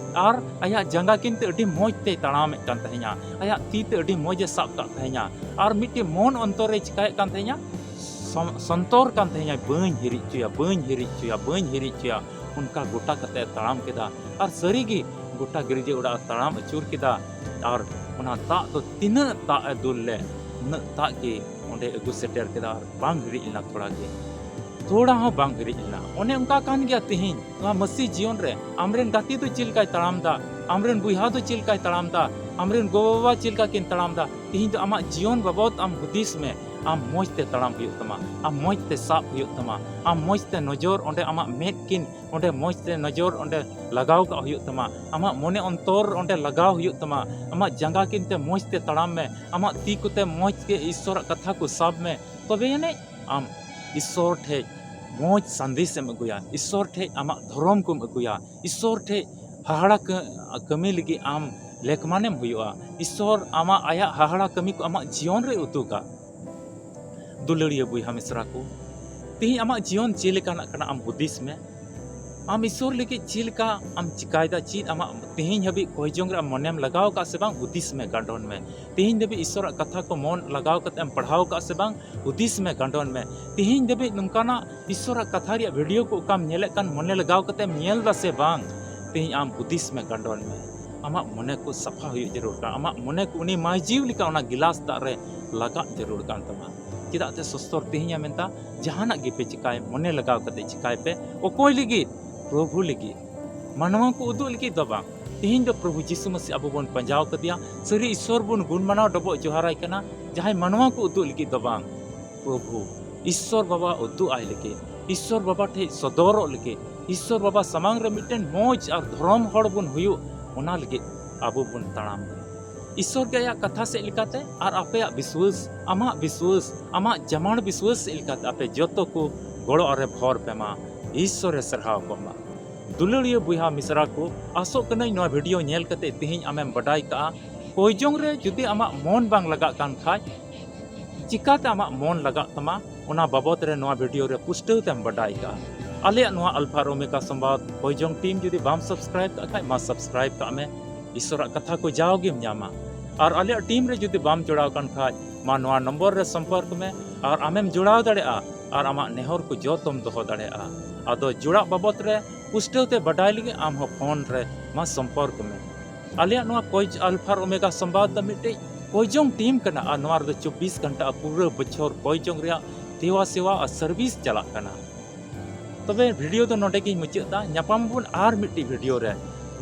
ᱟᱨ ᱟᱭᱟᱜ ᱡᱟᱸᱜᱟ ᱠᱤᱱ ᱛᱮ ᱟᱹᱰᱤ ᱢᱚᱡᱽ ᱛᱮᱭ ᱛᱟᱲᱟᱢᱮᱫ ᱠᱟᱱ ᱛᱟᱦᱮᱸᱧᱟ, ᱟᱭᱟᱜ ᱛᱤ ᱛᱮ ᱟᱹᱰᱤ ᱢᱚᱡᱽ ᱮ ᱥᱟᱵ ᱠᱟᱜ ᱛᱟᱦᱮᱸᱧᱟ᱾ ᱟᱨ ᱢᱤᱫᱴᱮᱱ ᱢᱚᱱ ᱚᱱᱛᱚᱨ ᱨᱮ ᱪᱤᱠᱟᱭᱮᱫ ᱠᱟᱱ ᱛᱟᱦᱮᱸᱧᱟ? ᱥᱚᱱ-, ᱥᱚᱱᱛᱚᱨ ᱠᱟᱱ ᱛᱟᱦᱮᱸᱧᱟ, "ᱵᱟᱹᱧ ᱦᱤᱨᱤᱡ ᱦᱚᱪᱚᱭᱟ, ᱵᱟᱹᱧ ᱦᱤᱨᱤᱡ ᱦᱚᱪᱚᱭᱟ, ᱵᱟᱹᱧ ᱦᱤᱨᱤᱡ ᱦᱚᱪᱚᱭᱟ᱾" ᱚᱱᱠᱟ ᱜᱚᱴᱟ ᱠᱟᱛᱮ ᱮ ᱛᱟᱲᱟᱢ ᱠᱮᱫᱟ᱾ ᱟᱨ ᱥᱟᱹᱨᱤᱜᱮ ᱜᱚᱴᱟ ᱜᱤᱨᱡᱟᱹ ᱚᱲᱟᱜ ᱮ ᱛᱟᱲᱟᱢ ᱟᱹᱪᱩᱨ ᱠᱮᱫᱟ᱾ ᱟᱨ ᱚᱱᱟ ᱫᱟᱜ ᱫᱚ ᱛᱤᱱᱟᱹᱜ ᱫᱟᱜ ᱮ ᱫᱩᱞ ᱞᱮ, ᱩᱱᱟᱹᱜ ᱫᱟᱜ ᱜᱮ ᱚᱸᱰᱮ ᱟᱹᱜᱩ ᱥᱮᱴᱮᱨ ᱠᱮᱫᱟ᱾ ᱟᱨ ᱵᱟᱝ ᱦᱤᱨᱤᱡ ᱞᱮᱱᱟ ᱛᱷᱚᱲᱟ ᱜᱮ, ᱛᱷᱚᱲᱟ ᱦᱚᱸ ᱵᱟᱝ ᱦᱤᱨᱤᱡ ᱞᱮᱱᱟ᱾ ᱚᱱᱮ ᱚᱱᱠᱟ ᱠᱟᱱ ᱜᱮᱭᱟ ᱛᱤᱦᱤᱧ ᱱᱚᱣᱟ ᱢᱟᱹᱥᱤ ᱡᱤᱭᱚᱱ ᱨᱮ᱾ ᱟᱢᱨᱮᱱ ᱜᱟᱛᱮ ᱫᱚ ᱪᱮᱫ ᱞᱮᱠᱟᱭ ᱛᱟᱲᱟᱢ ᱫᱟ, ᱟᱢᱨᱮᱱ ᱵᱚᱭᱦᱟ ᱫᱚ ᱪᱮᱫ ᱞᱮᱠᱟᱭ ᱛᱟᱲᱟᱢ ᱫᱟ, ᱟᱢᱨᱮᱱ ᱜᱚ-ᱵᱟᱵᱟ ᱪᱮᱫ ᱞᱮᱠᱟ ᱠᱤᱱ ᱛᱟᱲᱟᱢ ᱫᱟ, ᱛᱤᱦᱤᱧ ᱫᱚ ᱟᱢᱟᱜ ᱡᱤᱭᱚᱱ ᱵᱟᱵᱚᱫ ᱟᱢ ᱦᱩᱫᱤᱥ ᱢᱮ᱾ ᱟᱢ ᱢᱚᱡᱽ ᱛᱮ ᱛᱟᱲᱟᱢ ᱦᱩᱭᱩᱜ ᱛᱟᱢᱟ, ᱟᱢ ᱢᱚᱡᱽ ᱛᱮ ᱥᱟᱵ ᱦᱩᱭᱩᱜ ᱛᱟᱢᱟ, ᱟᱢ ᱢᱚᱡᱽ ᱛᱮ ᱱᱚᱡᱚᱨ ᱚᱸᱰᱮ ᱟᱢᱟᱜ ᱢᱮᱫ ᱠᱤᱱ ᱚᱸᱰᱮ ᱢᱚᱡᱽ ᱛᱮ ᱱᱚᱡᱚᱨ ᱚᱸᱰᱮ ᱞᱟᱜᱟᱣ ᱠᱟᱜ ᱦᱩᱭᱩᱜ ᱛᱟᱢᱟ, ᱟᱢᱟᱜ ᱢᱚᱱᱮ ᱚᱱᱛᱚᱨ ᱚᱸᱰᱮ ᱞᱟᱜᱟᱣ ᱦᱩᱭᱩᱜ ᱛᱟᱢᱟ, ᱟᱢᱟᱜ ᱡᱟᱸᱜᱟ ᱠᱤᱱ ᱛᱮ ᱢᱚᱡᱽ ᱛᱮ ᱛᱟᱲᱟᱢ ᱢᱮ, ᱟᱢᱟᱜ ᱛᱤ ᱠᱚᱛᱮ ᱢᱚᱡᱽ ᱜᱮ ᱤᱥᱥᱚᱨᱟᱜ ᱠᱟᱛᱷᱟ ᱠᱚ ᱥᱟᱵ ᱢᱮ, ᱛᱚᱵᱮ ᱟᱹᱱᱤᱡ ᱟᱢ ᱤᱥᱥᱚᱨ ᱴᱷᱮᱡ ᱢᱚᱡᱽ ᱥᱟᱸᱫᱮᱥ ᱮᱢ ᱟᱹᱜᱩᱭᱟ, ᱤᱥᱥᱚᱨ ᱴᱷᱮᱡ ᱟᱢᱟᱜ ᱫᱷᱚᱨᱚᱢ ᱠᱚᱢ ᱟᱹᱜᱩᱭᱟ, ᱤᱥᱥᱚᱨ ᱴᱷᱮᱡ ᱦᱟᱦᱟᱲᱟ ᱠᱟᱹ-, ᱠᱟᱹᱢᱤ ᱞᱟᱹᱜᱤᱫ ᱟᱢ ᱞᱮᱠᱢᱟᱱᱮᱢ ᱦᱩᱭᱩᱜᱼᱟ᱾ ᱤᱥᱥᱚᱨ ᱟᱢᱟᱜ ᱟᱭᱟᱜ ᱦᱟᱦᱟᱲᱟ ᱠᱟᱹᱢᱤ ᱠᱚ ᱟᱢᱟᱜ ᱡᱤᱭᱚᱱ ᱨᱮ ᱩᱫᱩᱜᱟ᱾ ᱫᱩᱞᱟᱹᱲᱤᱭᱟᱹ ᱵᱚᱭᱦᱟ ᱢᱤᱥᱨᱟ ᱠᱚ, ᱛᱮᱦᱮᱧ ᱟᱢᱟᱜ ᱡᱤᱭᱚᱱ ᱪᱮᱫ ᱞᱮᱠᱟᱱᱟᱜ ᱠᱟᱱᱟ, ᱟᱢ ᱦᱩᱫᱤᱥ ᱢᱮ᱾ ᱟᱢ ᱤᱥᱥᱚᱨ ᱞᱟᱹᱜᱤᱫ ᱪᱮᱫ ᱞᱮᱠᱟ ᱟᱢ ᱪᱤᱠᱟᱭᱮᱫᱟ, ᱪᱮᱫ ᱟᱢᱟᱜ ᱛᱮᱦᱮᱧ ᱦᱟᱹᱵᱤᱡ ᱠᱚᱭ ᱡᱚᱝ ᱨᱮ ᱟᱢ ᱢᱚᱱᱮᱢ ᱞᱟᱜᱟᱣ ᱟᱠᱟᱫ ᱥᱮ ᱵᱟᱝ, ᱦᱩᱫᱤᱥ ᱢᱮ, ᱜᱟᱱᱰᱚᱱ ᱢᱮ᱾ ᱛᱮᱦᱮᱧ ᱫᱷᱟᱹᱵᱤᱡ ᱤᱥᱥᱚᱨᱟᱜ ᱠᱟᱛᱷᱟ ᱠᱚ ᱢᱚᱱ ᱞᱟᱜᱟᱣ ᱠᱟᱛᱮ ᱮᱢ ᱯᱟᱲᱦᱟᱣ ᱟᱠᱟᱫ ᱥᱮ ᱵᱟᱝ, ᱦᱩᱫᱤᱥ ᱢᱮ, ᱜᱟᱱᱰᱚᱱ ᱢᱮ᱾ ᱛᱮᱦᱮᱧ ᱫᱷᱟᱹᱵᱤᱡ ᱱᱚᱝᱠᱟᱱᱟᱜ ᱤᱥᱥᱚᱨᱟᱜ ᱠᱟᱛᱷᱟ ᱨᱮᱭᱟᱜ ᱵᱷᱤᱰᱤᱭᱳ ᱠᱚ ᱚᱠᱟᱢ ᱧᱮᱞᱮᱫ ᱠᱟᱱ ᱢᱚᱱᱮ ᱞᱟᱜᱟᱣ ᱠᱟᱛᱮᱢ ᱧᱮᱞ ᱫᱟ ᱥᱮ ᱵᱟᱝ, ᱛᱮᱦᱮᱧ ᱟᱢ ᱦᱩᱫᱤᱥ ᱢᱮ, ᱜᱟᱱᱰᱚᱱ ᱢᱮ᱾ ᱟᱢᱟᱜ ᱢᱚᱱᱮ ᱠᱚ ᱥᱟᱯᱷᱟ ᱦᱩᱭᱩᱜ ᱡᱟᱹᱨᱩᱲ ᱠᱟᱱᱟ᱾ ᱟᱢᱟᱜ ᱢᱚᱱᱮ ᱠᱚ ᱩᱱᱤ ᱢᱟᱹᱭ ᱡᱤᱣᱤ ᱞᱮᱠᱟ ᱚᱱᱟ ᱜᱤᱞᱟᱥ ᱫᱟᱜ ᱨᱮ ᱞᱟᱜᱟᱜ ᱡᱟᱹᱨᱩᱲ ᱠᱟᱱ ᱛᱟᱢᱟ᱾ ᱪᱮᱫᱟᱜ ᱛᱮ ᱥᱚᱥᱛᱚᱨ ᱛᱮᱦᱮᱧ ᱮ ᱢᱮᱱᱫᱟ, ᱡᱟᱦᱟᱱᱟᱜ ᱜᱮᱯᱮ ᱪᱤᱠᱟᱭ, ᱢᱚᱱᱮ ᱞᱟᱜᱟᱣ ᱠᱟᱛᱮ ᱪᱤᱠᱟᱭ ᱯᱮ᱾ ᱚᱠᱚᱭ ᱞᱟᱹᱜᱤᱫ? ᱯᱨᱚᱵᱷᱩ ᱞᱟᱹᱜᱤᱫ, ᱢᱟᱱᱣᱟ ᱠᱚ ᱩᱫᱩᱜ ᱞᱟᱹᱜᱤᱫ ᱫᱚ ᱵᱟᱝ᱾ ᱛᱮᱦᱮᱧ ᱫᱚ ᱯᱨᱚᱵᱷᱩ ᱡᱤᱥᱩ ᱢᱟᱹᱥᱤ ᱟᱵᱚ ᱵᱚᱱ ᱯᱟᱸᱡᱟᱣ ᱠᱟᱫᱮᱭᱟ, ᱥᱟᱹᱨᱤ ᱤᱥᱥᱚᱨ ᱵᱚᱱ ᱜᱩᱱ ᱢᱟᱱᱟᱣ ᱰᱚᱵᱚᱜ ᱡᱚᱦᱟᱨᱟᱭ ᱠᱟᱱᱟ, ᱡᱟᱦᱟᱸᱭ ᱢᱟᱱᱣᱟ ᱠᱚ ᱩᱫᱩᱜ ᱞᱟᱹᱜᱤᱫ ᱫᱚ ᱵᱟᱝ᱾ ᱯᱨᱚᱵᱷᱩ ᱤᱥᱥᱚᱨ ᱵᱟᱵᱟ ᱩᱫᱩᱜ ᱟᱭ ᱞᱟᱹᱜᱤᱫ, ᱤᱥᱥᱚᱨ ᱵᱟᱵᱟ ᱴᱷᱮᱡ ᱥᱚᱫᱚᱨᱚᱜ ᱞᱟᱹᱜᱤᱫ, ᱤᱥᱥᱚᱨ ᱵᱟᱵᱟ ᱥᱟᱢᱟᱝ ᱨᱮ ᱢᱤᱫᱴᱮᱱ ᱢᱚᱡᱽ ᱟᱨ ᱫᱷᱚᱨᱚᱢ ᱦᱚᱲ ᱵᱚᱱ ᱦᱩᱭᱩᱜ, ᱚᱱᱟ ᱞᱟᱹᱜᱤᱫ ᱟᱵᱚ ᱵᱚᱱ ᱛᱟᱲᱟᱢ ᱠᱟᱱᱟ᱾ ᱤᱥᱥᱚᱨ ᱜᱮ ᱟᱭᱟᱜ ᱠᱟᱛᱷᱟ ᱥᱮᱫ ᱞᱮᱠᱟᱛᱮ ᱟᱨ ᱟᱯᱮᱭᱟᱜ ᱵᱤᱥᱣᱟᱹᱥ, ᱟᱢᱟᱜ ᱵᱤᱥᱣᱟᱹᱥ, ᱟᱢᱟᱜ ᱡᱟᱢᱟᱲ ᱵᱤᱥᱣᱟᱹᱥ ᱥᱮᱫ ᱞᱮᱠᱟᱛᱮ ᱟᱯᱮ ᱡᱚᱛᱚ ᱠᱚ ᱜᱚᱲᱚ ᱟᱨᱮ ᱵᱷᱚᱨ ᱯᱮ ᱢᱟ᱾ ᱤᱥᱥᱚᱨᱮ ᱥᱟᱨᱦᱟᱣ ᱠᱚᱜ ᱢᱟ᱾ ᱫᱩᱞᱟᱹᱲᱤᱭᱟᱹ ᱵᱚᱭᱦᱟ ᱢᱤᱥᱨᱟ ᱠᱚ, ᱟᱥᱚᱜ ᱠᱟᱹᱱᱟᱹᱧ ᱱᱚᱣᱟ ᱵᱷᱤᱰᱤᱭᱳ ᱧᱮᱞ ᱠᱟᱛᱮ ᱛᱮᱦᱮᱧ ᱟᱢᱮᱢ ᱵᱟᱰᱟᱭ ᱠᱟᱜᱼᱟ᱾ ᱠᱚᱭ ᱡᱚᱝ ᱨᱮ ᱡᱩᱫᱤ ᱟᱢᱟᱜ ᱢᱚᱱ ᱵᱟᱝ ᱞᱟᱜᱟᱜ ᱠᱟᱱ ᱠᱷᱟᱡ, ᱪᱤᱠᱟᱛᱮ ᱟᱢᱟᱜ ᱢᱚᱱ ᱞᱟᱜᱟᱜ ᱛᱟᱢᱟ, ᱚᱱᱟ ᱵᱟᱵᱚᱛ ᱨᱮ ᱱᱚᱣᱟ ᱵᱷᱤᱰᱤᱭᱳ ᱨᱮ ᱯᱩᱥᱴᱟᱹᱣ ᱛᱮᱢ ᱵᱟᱰᱟᱭ ᱠᱟᱜᱼᱟ᱾ ᱟᱞᱮᱭᱟᱜ ᱱᱚᱣᱟ ᱟᱞᱯᱷᱟ ᱟᱨ ᱳᱢᱮᱜᱟ ᱥᱚᱢᱵᱟᱫ ᱠᱚᱭ ᱡᱚᱝ ᱴᱤᱢ ᱡᱩᱫᱤ ᱵᱟᱢ ᱥᱟᱵᱥᱠᱨᱟᱭᱤᱵ ᱠᱟᱜ ᱠᱷᱟᱡ, ᱢᱟ ᱥᱟᱵᱥᱠᱨᱟᱭᱤᱵ ᱠᱟᱜ ᱢᱮ᱾ ᱤᱥᱥᱚᱨᱟᱜ ᱠᱟᱛᱷᱟ ᱠᱚ ᱡᱟᱣ ᱜᱮᱢ ᱧᱟᱢᱟ᱾ ᱟᱨ ᱟᱞᱮᱭᱟᱜ ᱴᱤᱢ ᱨᱮ ᱡᱩᱫᱤ ᱵᱟᱢ ᱡᱚᱲᱟᱣ ᱠᱟᱱ ᱠᱷᱟᱡ, ᱢᱟ ᱱᱚᱣᱟ ᱱᱚᱢᱵᱚᱨ ᱨᱮ ᱥᱚᱢᱯᱚᱨᱠ ᱢᱮ ᱟᱨ ᱟᱢᱮᱢ ᱡᱚᱲᱟᱣ ᱫᱟᱲᱮᱭᱟᱜᱼᱟ ᱟᱨ ᱟᱢᱟᱜ ᱱᱮᱦᱚᱨ ᱠᱚ ᱡᱚᱛᱚᱢ ᱫᱚᱦᱚ ᱫᱟᱲᱮᱭᱟᱜᱼᱟ᱾ ᱟᱫᱚ ᱡᱚᱲᱟᱜ ᱵᱟᱵᱚᱛ ᱨᱮ ᱯᱩᱥᱴᱟᱹᱣ ᱛᱮ ᱵᱟᱰᱟᱭ ᱞᱟᱹᱜᱤᱫ ᱟᱢ ᱦᱚᱸ ᱯᱷᱳᱱ ᱨᱮ ᱢᱟ ᱥᱚᱢᱯᱚᱨᱠ ᱢᱮ᱾ ᱟᱞᱮᱭᱟᱜ ᱱᱚᱣᱟ ᱠᱚᱭ ᱟᱞᱯᱷᱟ ᱟᱨ ᱳᱢᱮᱜᱟ ᱥᱚᱢᱵᱟᱫ ᱫᱚ ᱢᱤᱫᱴᱮᱡ ᱠᱚᱭ ᱡᱚᱝ ᱴᱤᱢ ᱠᱟᱱᱟ ᱟᱨ ᱱᱚᱣᱟ ᱨᱮᱫᱚ ᱪᱚᱵᱵᱤᱥ ᱜᱷᱚᱱᱴᱟ ᱯᱩᱨᱟᱹ ᱵᱚᱪᱷᱚᱨ ᱠᱚᱭ ᱡᱚᱝ ᱨᱮᱭᱟᱜ ᱛᱮᱣᱟ ᱥᱮᱣᱟ ᱟᱨ ᱥᱟᱨᱵᱷᱤᱥ ᱪᱟᱞᱟᱜ ᱠᱟᱱᱟ᱾ ᱛᱚᱵᱮ ᱵᱷᱤᱰᱤᱭᱳ ᱫᱚ ᱱᱚᱰᱮ ᱜᱤᱧ ᱢᱩᱪᱟᱹᱫ ᱫᱟ᱾ ᱧᱟᱯᱟᱢ ᱵᱚᱱ ᱟᱨ ᱢᱤᱫᱴᱤᱡ ᱵᱷᱤᱰᱤᱭᱳ ᱨᱮ᱾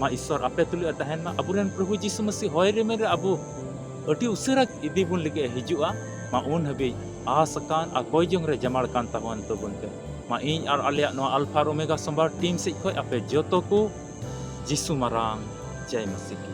ᱢᱟ ᱤᱥᱥᱚᱨ ᱟᱯᱮ ᱛᱩᱞᱩᱡ ᱮ ᱛᱟᱦᱮᱱ ᱢᱟ᱾ ᱟᱵᱚᱨᱮᱱ ᱯᱨᱚᱵᱷᱩ ᱡᱤᱥᱩ ᱢᱟᱹᱥᱤ ᱦᱚᱭ ᱨᱤᱢᱤᱞ ᱨᱮ ᱟᱵᱚ ᱟᱹᱰᱤ ᱩᱥᱟᱹᱨᱟ ᱤᱫᱤ ᱵᱚᱱ ᱞᱟᱹᱜᱤᱫ ᱮ ᱦᱤᱡᱩᱜᱼᱟ᱾ ᱢᱟ ᱩᱱ ᱦᱟᱹᱵᱤᱡ ᱟᱥ ᱟᱠᱟᱱ ᱟᱨ ᱠᱚᱭ ᱡᱚᱝ ᱨᱮ ᱡᱟᱢᱟᱲ ᱠᱟᱱ ᱛᱟᱵᱚᱱ ᱛᱟᱵᱚᱱ ᱯᱮ᱾ ᱢᱟ ᱤᱧ ᱟᱨ ᱟᱞᱮᱭᱟᱜ ᱱᱚᱣᱟ ᱟᱞᱯᱷᱟ ᱟᱨ ᱳᱢᱮᱜᱟ ᱥᱳᱢᱵᱟᱨ ᱴᱤᱢ ᱥᱮᱫ ᱠᱷᱚᱱ ᱟᱯᱮ ᱡᱚᱛᱚ ᱠᱚ ᱡᱤᱥᱩ ᱢᱟᱨᱟᱝ ᱡᱟᱭ ᱢᱟᱥᱤ ᱠᱤ᱾